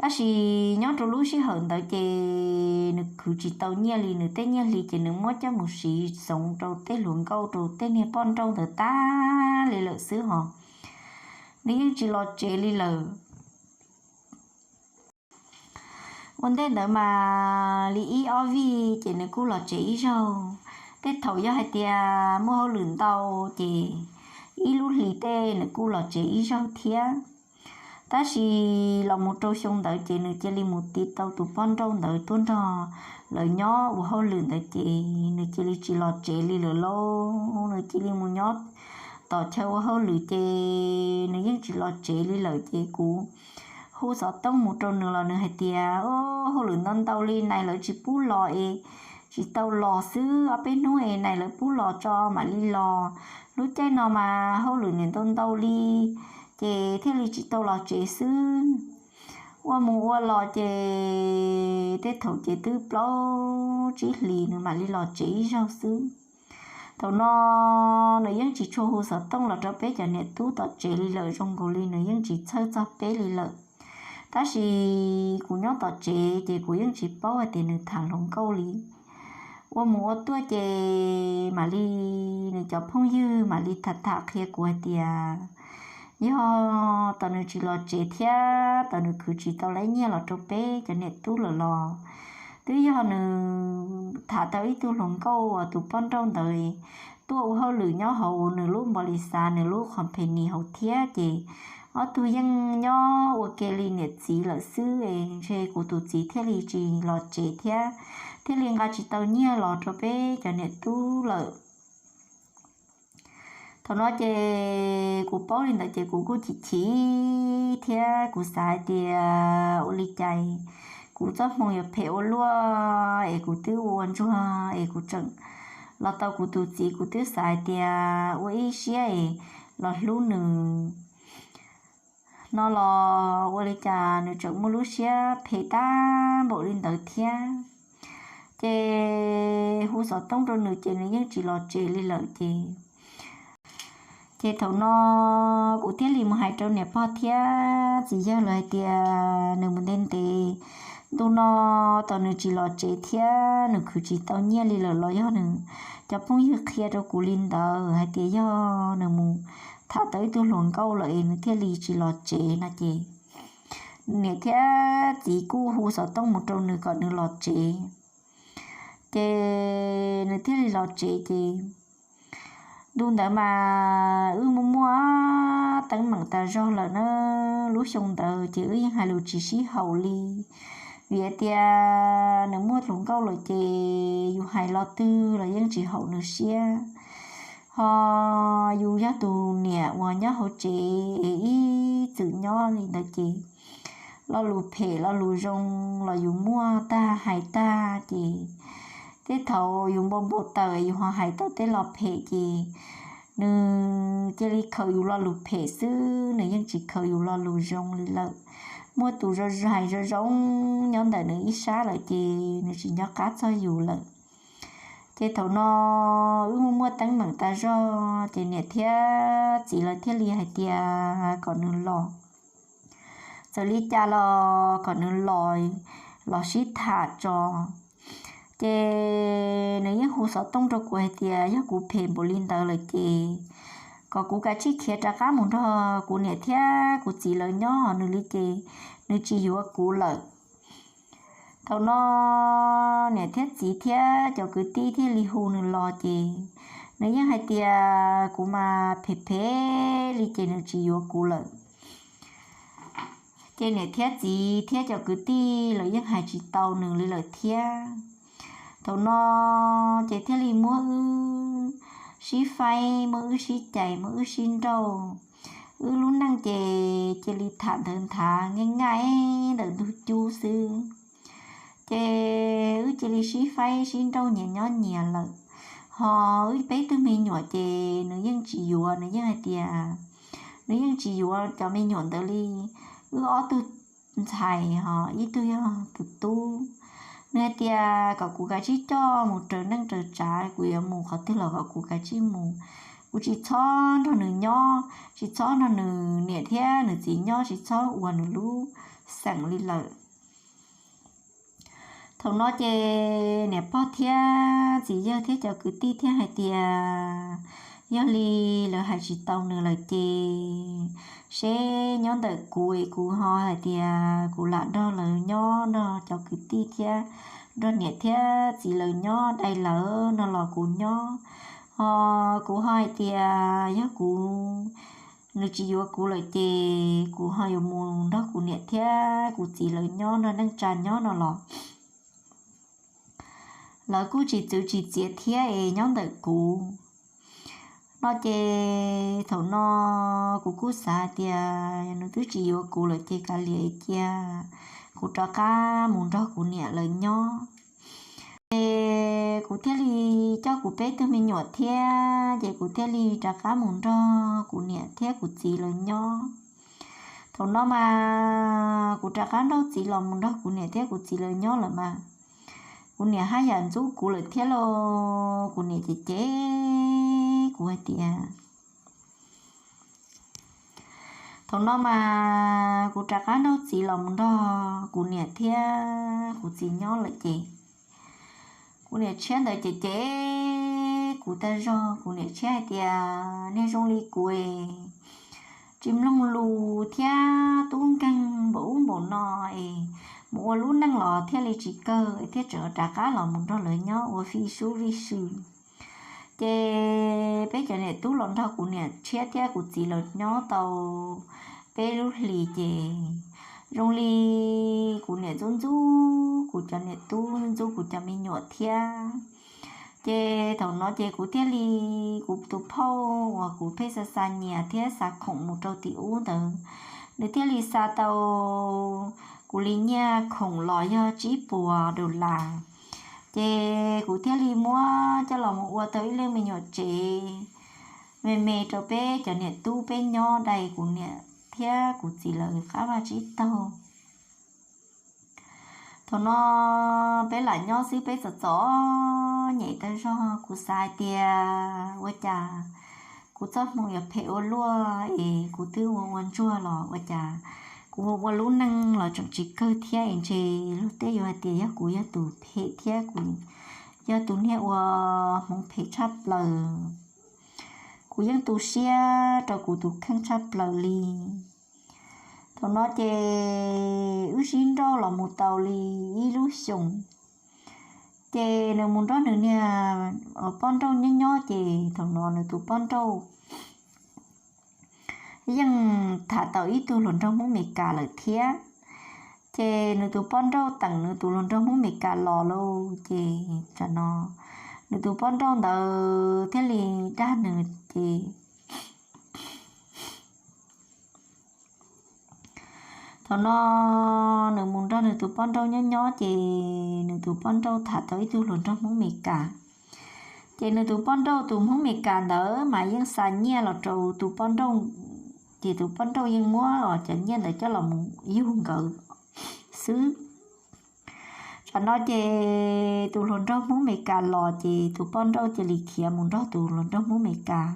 Tab sis nyob rau lub sij hawm ntawd ces nws khwv tsis tau nyiaj li, nws tej nyiaj hli ces nws muab coj mus siv txoov rau tej hluas nkauj rau tej niag poj nrauj ntawd tag li lawm xwb hos. Nws yeej tsis los tsev li lawm. Ua ntej ntawd mas li ib ob vij ces nws kuj los tsev ib zaug. Tej thaum yog hais tias muaj hauj lwm ntau ces ib lub hlis tej nws kuj los tsev ib zaug thiab. Tab sis los mus rau xyoo ntawd ces nws cia li mus tiv tau tus poj nrauj ntawd tuaj nrog lawv nyob ua hauj lwm ntawd ces nws cia li tsis los tsev li lawm lauj. Nws cia li mus nyob tom chaw ua hauj lwm ces nws yeej tsis los tsev li lawm ces kuv hu xov tooj mus rau nws los nws hais tias, Au, hauj lwm ntau ntau li nais lawv tsis pub los es tsis tau los xwb, ob peb hnub es nais lawv pub los tso mam li los. Lub caij no mas hauj lwm niam ntau ntau li ces thiaj li tsis tau los tsev xwb. Ua mus ua los ces tej thaum ces twb plaub tsib hlis nws mam li los tsev ib zaug xwb. Thaum no nws yeej tsis tshua hu xov tooj los rau peb cov niam tub tom tsev li lawm, zoo nkaus li nws yeej tsis txhawj txog peb li lawm. Tab sis kuv nyob tom tsev ces kuv yeej tsis paub hais tias nws tham hluas nkauj li. Ua mus ua tuaj ces mam li nws cov phooj ywg mam li tham tham qhia kuv hais tias yog tom nws tsis los tsev thiab tom nws khwv tsis tau laib nyiaj los rau peb cov niam tub lawm los twb yog nws tham tau ib tug hluas nkauj uas tus poj nrauj ntawd tuaj ua hauj lwm nyob hauv nws lub npau li xav nws lub company hauv thiab ces ob tug yeej nyob ua ke li niam txiv lawm xwb es ntshe kuv tus txiv thiaj li tsis los tsev thiab thiaj li nqa tsis tau nyiaj los rau peb cov niam tub lawm. Thaum no ces kuv paub li ntawd ces kuv kuj chim chim thiab kuv xav hais tias ua li cas kuv txoj hmoo yuav phem ua luaj es kuv twb ua ntsuag es kuv tseem los tau kuv tus txiv, kuv twb xav hais tias ua ib siab es los hlub nws no los ua li cas nws tseem muaj lub siab phem tag npaum li ntawd thiab. Ces hu xov tooj rau nws ces nws yeej tsis los tsev li lawm ces ces thaum no kuv thiaj li mus hais rau niam pog thiab txiv yawg lawv hais tias nws mus ntev ntev, ntu no tom nws tsis los tsev thiab nws khwv tsis tau nyiaj li lawm los yog nws cov phooj ywg qhia rau kuv li ntawd hais tias yog nws mus tham tau ib tug hluas nkauj lawm es nws thiaj li tsis los tsev no ces niam thiab txiv kuj hu xov tooj mus rau nws kom nws los tsev. Ces nws thiaj li los tsev ces ntu ntawd mas wb muaj muaj teeb meem tas zog lawm na. Lub xyoo ntawd ces wb yeej hais lus tsis sib haum li, vim hais tias nws muaj hluas nkauj lawm ces yus hais lo twg los yeej tsis haum nws siab. Ho yus yog tus niam uas nyob hauv tsev es ib txwm nyob li ntawd ces lo lus phem lo lus zoo los yus muaj tag hais tag ces tej thaum yus npau npau taws yus ho hais tau tej lo phem ces nws cia li khaws yus lo lus phem xwb, nws yeej tsis khaws yus lo lus zoo li lawm. Muaj tus hais zoo zoo nyob ntawm nws ib sab lawm ces nws tsis nco qab txog yus lawm. Ces thaum no wb muaj muaj teeb meem tas zog ces niam thiab txiv lawv thiaj li hais tias kom nws los, txawm li cas los kom nws los, los sib tham tso. Ces nws yeej hu xov tooj rau kuv hais tias yog kuv phem npaum li ntawd lawm ces kom kuv kav tsij khiav rov qab mus nrog kuv niam thiab kuv txiv lawv nyob, ho nws li ces nws tsis yuav kuv lawm. Thaum no niam thiab txiv thiab cov kwv tij thiaj li hu nws los ces nws yeej hais tias kuv mas phem phem li ces nws tsis yuav kuv lawm. Ces niam thiab txiv thiab cov kwv tij los yeej hais tsis tau nws li lawm thiab. Thaum no ces thiaj li muab wb sib faib, muab wb sib cais, muab wb sib nrauj. Wb lub neej ces cia li tham ntawd nthav nqaij nqaij ntawm ntug cub xwb. Ces wb cia li sib faib sib nrauj nyias nyob nyias lawm. Ho wb peb tug me nyuam ces nws yeej tsis yuav, nws yeej hais tias nws yeej tsis yuav cov me nyuam ntawd li. Wb ob tug ntxhais ho ib tug yog tus tub. Nws hais tias kom kuv kav tsij coj mus raws neej raws tsav, kuv yuav mus qhov twg los kom kuv kav tsij mus. Kuv tsis txhob nrog nws nyob, tsis txhob nrog nws niam thiab nws txiv nyob, tsis txhob ua nws lub xeem li lawm. Thaum no ces niam pog thiab txiv yawg thiab cov kwv tij thiaj hais tias, yog li lawv hais tsis tau nws lawm ces seb nyob ntawm kuv es kuv ho hais tias kuv lam nrog lawv nyob, nrog cov kwv tij thiab nrog niam thiab txiv lawv nyob dai lawv no los kuv nyob. Ho kuv ho hais tias yog kuv, nws tsis yuav kuv lawm ces kuv ho yuav mus nrog kuv niam thiab kuv txiv lawv nyob nrog neej tsa nyob no los lawv kuj tsis txwv tsis txiav thiab es nyob ntawm kuv no ces thaum no kuv kuj xav hais tias nws twb tsis yuav kuv lawm ces kav liam cia kuv rov qab mus nrog kuv niam lawv nyob. Ces kuv thiaj li coj kuv peb tug me nyuam thiab ces kuv thiaj li rov qab mus nrog kuv niam thiab kuv txiv lawv nyob. Thaum no mas kuv rov qab nrauj txiv los mus nrog kuv niam thiab kuv txiv lawv nyob lawm mas kuv niam haj yam ntxub kuv lawm thiab lauj. Kuv niam cem cem kuv hais tias, thaum no mas kuv rov qab nrauj txiv los mus nrog kuv niam thiab kuv txiv nyob lawm ces kuv niam tshiab ntawd cem cem kuv tag zog. Kuv niam tshiab hais tias, niag zoo li kuv es tsis mloog lus thiab tub nkeeg npaum ub npaum no es mus ua lub neej los thiaj li tsis kawg thiaj tseem rov qab los mus nrog lawv nyob ua fij sub fij sw. Ces peb cov niam tub los nrog kuv niam tshiab thiab kuv txiv lawv nyob tau peb lub hlis ces zoo li kuv niam ntxub ntxub kuv cov niam tub, ntxub kuv cov me nyuam thiab. Ces thaum no ces kuv thiaj li, kuv tus phauj uas kuv pheej xa xa nyias thiab xa khoom mus rau tim ub ntawd, nws thiaj li xa tau kuv li nyiaj khoom los yog tsib puas dollar. Ces kuv thiaj li muab coj los mus ua tau ib lub me nyuam tsev me me rau peb cov niam tub peb nyob dai kuv niam thiab kuv txiv lawv qab vaj tsib taug. Thaum no peb lam nyob xwb peb txom txom nyem tag zog, kuv xav hais tias ua cas kuv txoj hmoo yuav phem ua luaj es kuv twb ua ua ntsuag los ua cas kuv ua ua lub neej los tseem tsis kawg thiab es ntshe luag tej yuav hais tias yog kuv yog tus phem thiab kuv yog tus niag ua hmoov phem tshaj plaws. Kuv yeej tu siab rau kuv tus kheej tshaj plaws li. Thaum no ces wb sib nrauj los mus tau li ib lub xyoos, ces nws mus nrog nws niag poj nrauj nyob nyob ces thaum no nws tus poj nrauj yeej tham tau ib tug hluas nraug Hmoob Meskas lawm thiab. Ces nws tus poj nrauj teem nws tus hluas nraug Hmoob Meskas los lauj, ces tam no nws tus poj nrauj ntawd thiaj li dag nws ces thaum no nws mus nrog nws tus poj nrauj nyob nyob ces nws tus poj nrauj tham tau ib tug hluas nraug Hmoob Meskas. Ces nws tus poj nrauj tus Hmoob Meskas ntawd mas yeej xa nyiaj los rau tus poj nrauj, ces tus poj nrauj yeej muab cov nyiaj ntawd coj los mus yug nkawd xwb. Tam no ces tus hluas nraug Hmoob Meskas los ces tus poj nrauj cia li khiav mus nrog tus hluas nraug Hmoob Meskas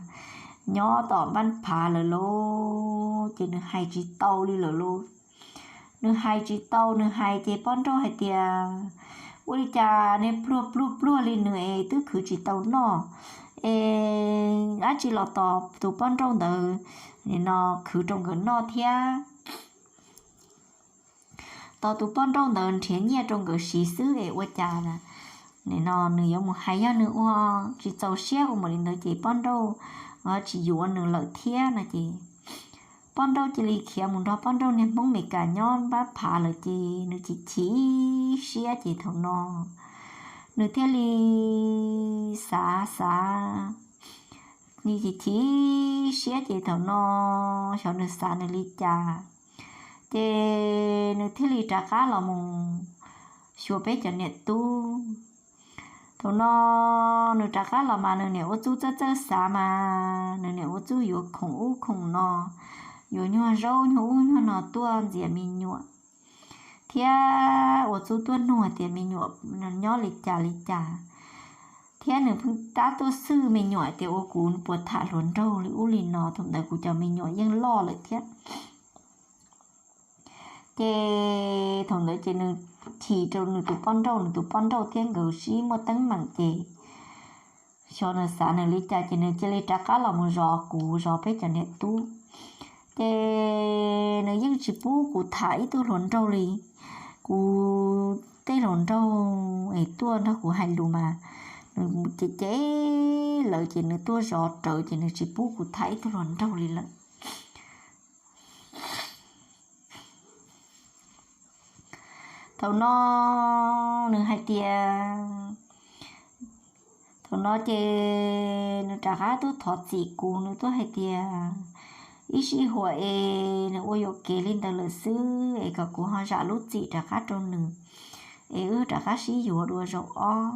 nyob tom npab phav lawm lauj, ces nws hais tsis tau li lawm lauj. Nws hais tsis tau, nws hais ces poj nrauj hais tias, ua li cas niag pluag pluag pluag li nws es twb khwv tsis tau noj, es dab tsi los tos tus poj nrauj ntawd nim no khwv rau nkawd noj thiab. Tos tus poj nrauj ntawd nrhiav nyiaj rau nkawd siv xwb es ua cas nim no nws yuav mus hais, yog nws ua tsis txaus siab ua npaum li ntawd ces poj nrauj tsis yuav nws lawm thiab no ces poj nrauj cia li khiav mus nrog poj nrauj niag Hmoob Meskas nyob npab phav lawm ces nws chim chim siab ces thaum no nws thiaj li xav xav, nws chim chim siab ces thaum no xyov nws xav nws li cas, ces nws thiaj li rov qab los mus xyuas peb cov niam tub. Thaum no nws rov qab los mas nws niam Ua Txuj txawj txawj xav mas nws niam Ua Txuj yuav khoom ub khoom no, yuav nyuag zaub nyuag ub nyuag no tuaj ntxias me nyuam, thiab Ua Txuj tuaj nug tias me nyuam nyob li cas li cas, thiab nws pheej tab tuaj xwj me nyuam tias ua kuv puas tham hluas nraug li ub li no, thaum ntawd kuv cov me nyuam yeej loj lawm thiab. Ces thaum ntawd ces nws chim rau nws tus poj nrauj, nws tus poj nrauj thiab nkawd sib muaj teeb meem ces xyov nws xav nws li cas ces nws cia li rov qab los mus zov kuv, zov peb cov niam tub. Ces nws yeej tsis pub kuv tham ib tug hluas nraug li. Kuv tej hluas nraug es tuaj nrog kuv hais lus mas nws cem cem lawv ces nws tuaj zov rawv ces nws tsis pub kuv tham ib tug hluas nraug li lawm. Thaum no nws hais tias, thaum no ces nws rov qab tuaj thov txim kuv, nws tuaj hais tias ib sij huam es nws ua yuam kev li ntawd lawm xwb es kom kuv ho zam lub txim rov qab rau nws es wb rov qab sib yuav dua zaum ob,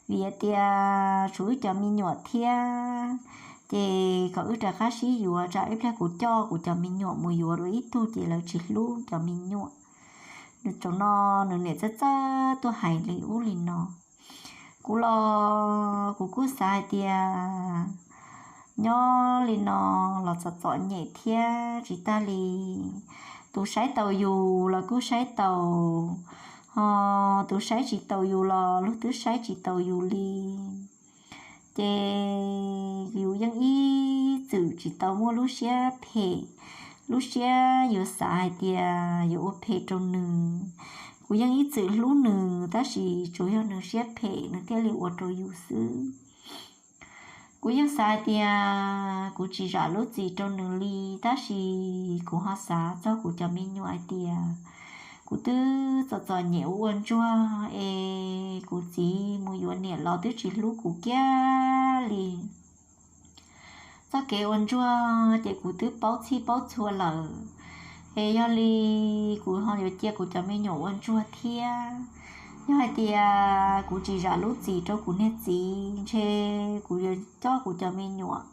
vim hais tias tshuav wb cov me nyuam thiab, ces kom wb rov qab sib yuav, tsam ib pliag kuv coj kuv cov me nyuam mus yuav dua ib tug ces lawv tsis hlub cov me nyuam. Nws thaum no nws niam txawj txawj tuaj hais li ub li no. Kuv los kuv kuj xav hais tias nyob li no los txom txom nyem thiab tsis tag li, tus saib taus yus los kuj saib taus, ho tus saib tsis taus yus los luag twb saib tsis taus yus li. Ces yus yeej ib txwm tsis tau muaj lub siab phem, lub siab yuav xav hais tias yuav ua phem rau nws. Kuv yeej ib txwm hlub nws tab sis tsuas yog nws siab phem nws thiaj li ua rau yus xwb. Kuv yeej xav hais tias kuv tsis zam lub txim rau nws li, tab sis kuv ho xav txog kuv cov me nyuam hais tias kuv twb txom txom nyem ua ua ntsuag es kuv txiv mus yuav niam los twb tsis hlub kuv kiag li. Txoj kev ua ntsuag ces kuv twb paub txhij paub txhua lawm, es yog li kuv ho yuav cia kuv cov me nyuam ua ntsuag thiab. Yog hais tias kuv tsis zam lub txim rau kuv niag txiv ntshe kuv yuav coj kuv cov me nyuam,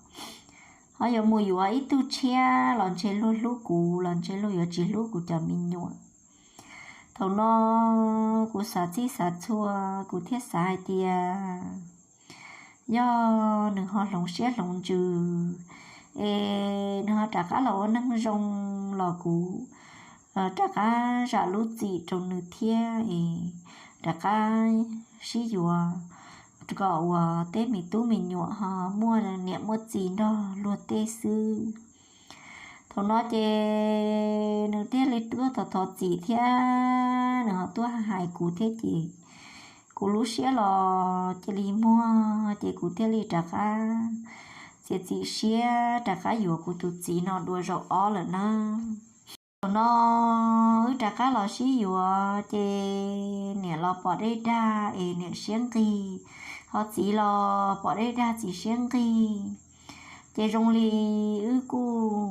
ho yuav mus yuav ib tug tshiab los ntshe luag hlub kuv los ntshe luag yuav tsis hlub kuv cov me nyuam. Thaum no kuv xav txhij xav txhua, kuv thiaj xav hais tias yog nws ho hloov siab hloov ntsws es nws ho rov qab los ua neeg zoo los kuv rov qab zam lub txim rau nws thiab es rov qab sib yuav kom uas tej me tub me nyuam ho muaj niam muaj txiv nrog luag tej xwb. Thaum no ces nws thiaj li tuaj thov thov txim thiab nws ho tuaj hais kuv thiab ces kuv lub siab los cia li muag ces kuv thiaj li rov qab txiav txim siab rov qab yuav kuv tus txiv no dua zaum ob lawm na. Thaum no wb rov qab los sib yuav ces niam los pom dej dag es niam siab nqig, ho txiv los pom dej dag txiv siab nqig. Ces zoo li wb kuj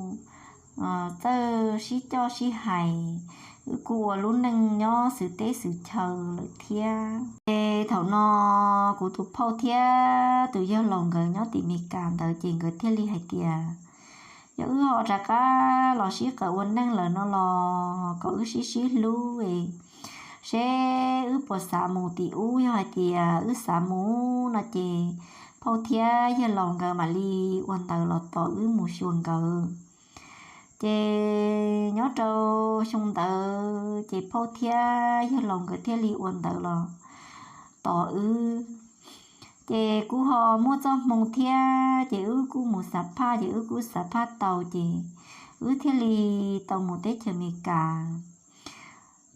txawj sib coj sib hais, wb kuj ua lub neej nyob xwv teb xwv chaw lawm thiab. Ces thaum no kuv tus phauj thiab tus yawg laus nkawd nyob tim Meskas ntawd ces nkawd thiaj li hais tias yog wb ho rov qab los sib qawm ua neej lawm no los kom wb sib sib hlub es seb wb puas xav mus tim ub, yog hais tias wb xav mus no ces phauj thiab yawg laus nkawd mam li ua ntawv los tos wb mus xyuas nkawd. Ces nyob rau xyoo ntawd ces phauj thiab yawg laus nkawd thiaj li ua ntawv los tos wb. Ces kuj ho muaj txoj hmoo thiab ces wb kuj mus xav phaj ces wb kuj xav phaj tau ces wb thiaj li tau mus teb chaws Amelikas.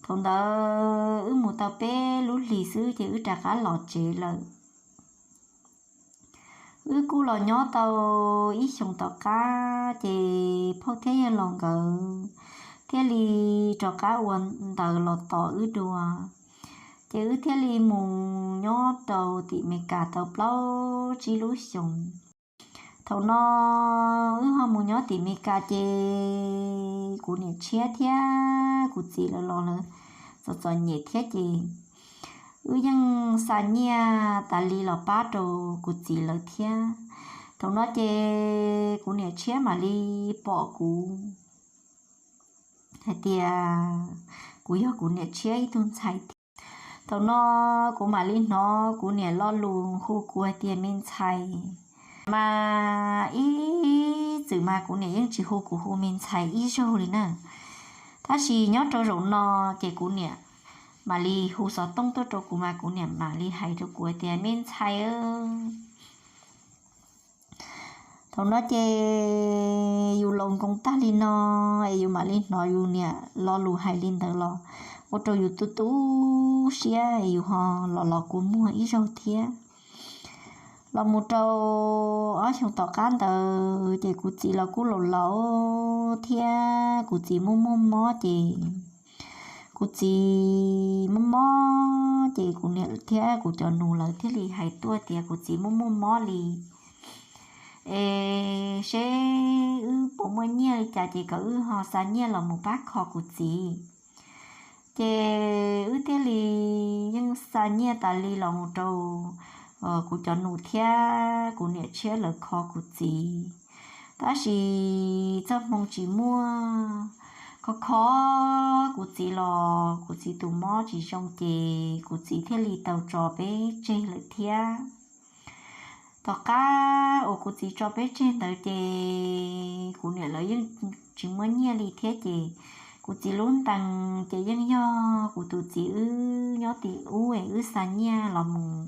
Thaum ntawd wb mus tau peb lub hlis xwb ces wb rov qab los tsev lawm. Wb kuj los nyob tau ib xyoos tom qab ces phauj thiab yawg laus nkawd thiaj li rov qab ua ntawv los tos wb dua. Ces wb thiaj li mus nyob rau tim Amelikas tau plaub tsib lub xyoos. Thaum no wb ho mus nyob tim Amelikas ces kuv niam tshiab thiab kuv txiv lawv los lawv txom txom nyem thiab ces wb yeej xa nyiaj tas li los pab rau kuv txiv lawv thiab. Thaum no ces kuv niam tshiab mam li pom kuv hais tias kuv yog kuv niam tshiab ib tug ntxhais thiab. Thaum no kuv mam li hnov kuv niam lo lus hu kuv hais tias me ntxhais. Mas ib txwm mas kuv niam yeej tsis hu kuv hu me ntxhais ib zaug li na. Tab sis nyob rau zaum no ces kuv niam mam li hu xov tooj tuaj rau kuv mas kuv niam mam li hais rau kuv tias, me ntxhais, thaum no ces yus laus nkoos tag li no es yus mam li hnov yus niam lo lus hais li ntawd los ua rau yus tu tu siab es yus ho los los kua muag ib zaug thiab. Los mus rau ob xyoos tom qab ntawd ces kuv txiv los kuj laus laus thiab kuv txiv muaj muaj mob ces kuv txiv muaj mob ces kuv niam thiab kuv cov nus lawv thiaj li hais tuaj tias kuv txiv muaj muaj mob li es seb wb puas muaj nyiaj li cas ces kom wb ho xa nyiaj los mus pab kho kuv txiv. Ces wb thiaj li yeej xa nyiaj tas li los mus rau kuv cov nus thiab kuv niam tshiab lawv kho kuv txiv. Tab sis txoj hmoo tsis muaj, kho kho kuv txiv los kuv txiv tus mob tsis zoo ces kuv txiv thiaj li tau tso peb tseg lawm thiab. Tom qab uas kuv txiv tso peb tseg ntawd ces kuv niam lawv yeej tsis muaj nyiaj li thiab ces kuv txiv lub ntees ces yeej yog kuv tus txiv wb nyob tim ub es wb xa nyiaj los mus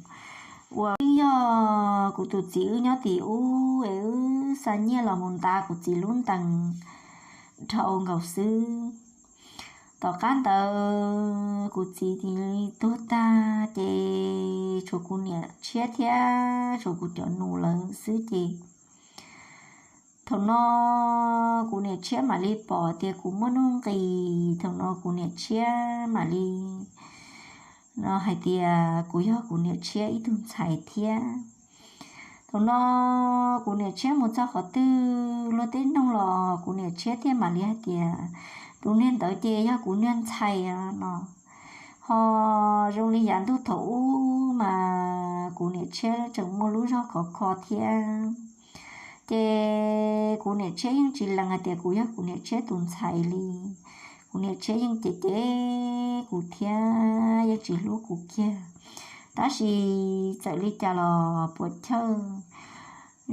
ua, yeej yog kuv tus txiv wb nyob tim ub es wb xa nyiaj los mus ntav kuv txiv lub ntees dhau nkaus xwb. Tom qab ntawd kuv txiv tuag tag ces tshuav kuv niam tshiab thiab tshuav kuv cov nus lawv xwb ces thaum no kuv niam tshiab mam li pom tias kuv muaj nuj nqis, thaum no kuv niam tshiab mam li hais tias kuv yog kuv niam tshiab ib tug ntxhais thiab. Thaum no kuv niam tshiab mus txog qhov twg luag tej noog los kuv niam tshiab thiaj mam li hais tias tus niag ntawd ces yog kuv niag ntxhais no. Ho zoo li yav ntuj thaum ub mas kuv niam tshiab tseem muaj lub zog khov kho thiab. Ces kuv niam tshiab yeej tsis lees hais tias kuv yog kuv niam tshiab tus ntxhais li. Kuv niam tshiab yeej cem cem kuv thiab yeej tsis hlub kuv kiag. Tab sis txawm li cas los puas chawj,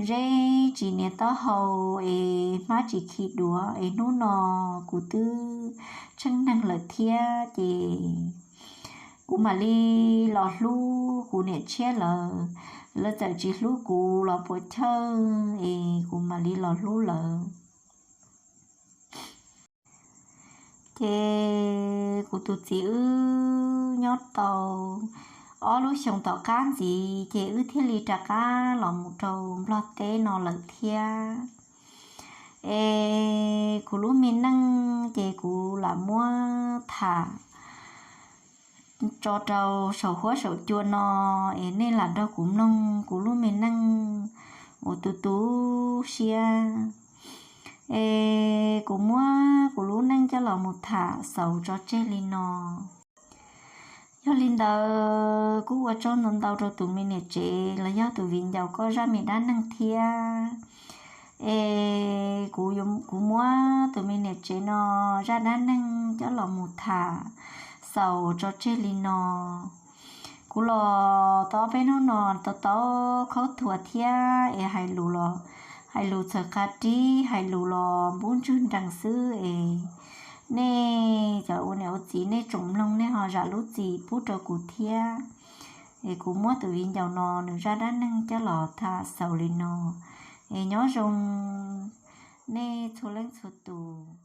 zeb tsis nias taub hau es hmab tsis khi duav es hnub no kuv twb tsheej neeg lawm thiab ces kuv mam li los hlub kuv niam tshiab lawv. Lawv txawm tsis hlub kuv los puas chawj es kuv mam li los hlub lawv. Ces kuv tus txiv wb nyob tau ob lub xyoos tom qab ntxiv ces wb thiaj li rov qab los mus rau Nplog teb no lawm thiab. Es kuv lub me neej ces kuv lam muab tham tso rau saum huab saum cua no es nej lam nrog kuv mloog kuv lub me neej uas tu tu siab. Es kuv muab kuv lub neej coj los mus tham xaus tso tseg li no. Yog li ntawd kuj ua tsaug ntau ntau rau tus me niam tsev los yog tus viv ncaus koj zaj me dab neeg thiab. Es kuv muab tus me niam tsev no zaj dab neeg coj los mus tham xaus tso tseg li no. Kuv los tau peb hnub no tau tau khaub thuas thiab es hais lus los hais lus txhawv qab rib, hais lus los npub ntswg nrees xwb es nej cov ua niam ua txiv nej tsoom mloog nej ho zam lub txim pub rau kuv thiab. Es kuv muab tus viv ncaus no nws zaj dab neeg coj los tham xaus li no. Es nyob zoo nej txhua leej txhua tus.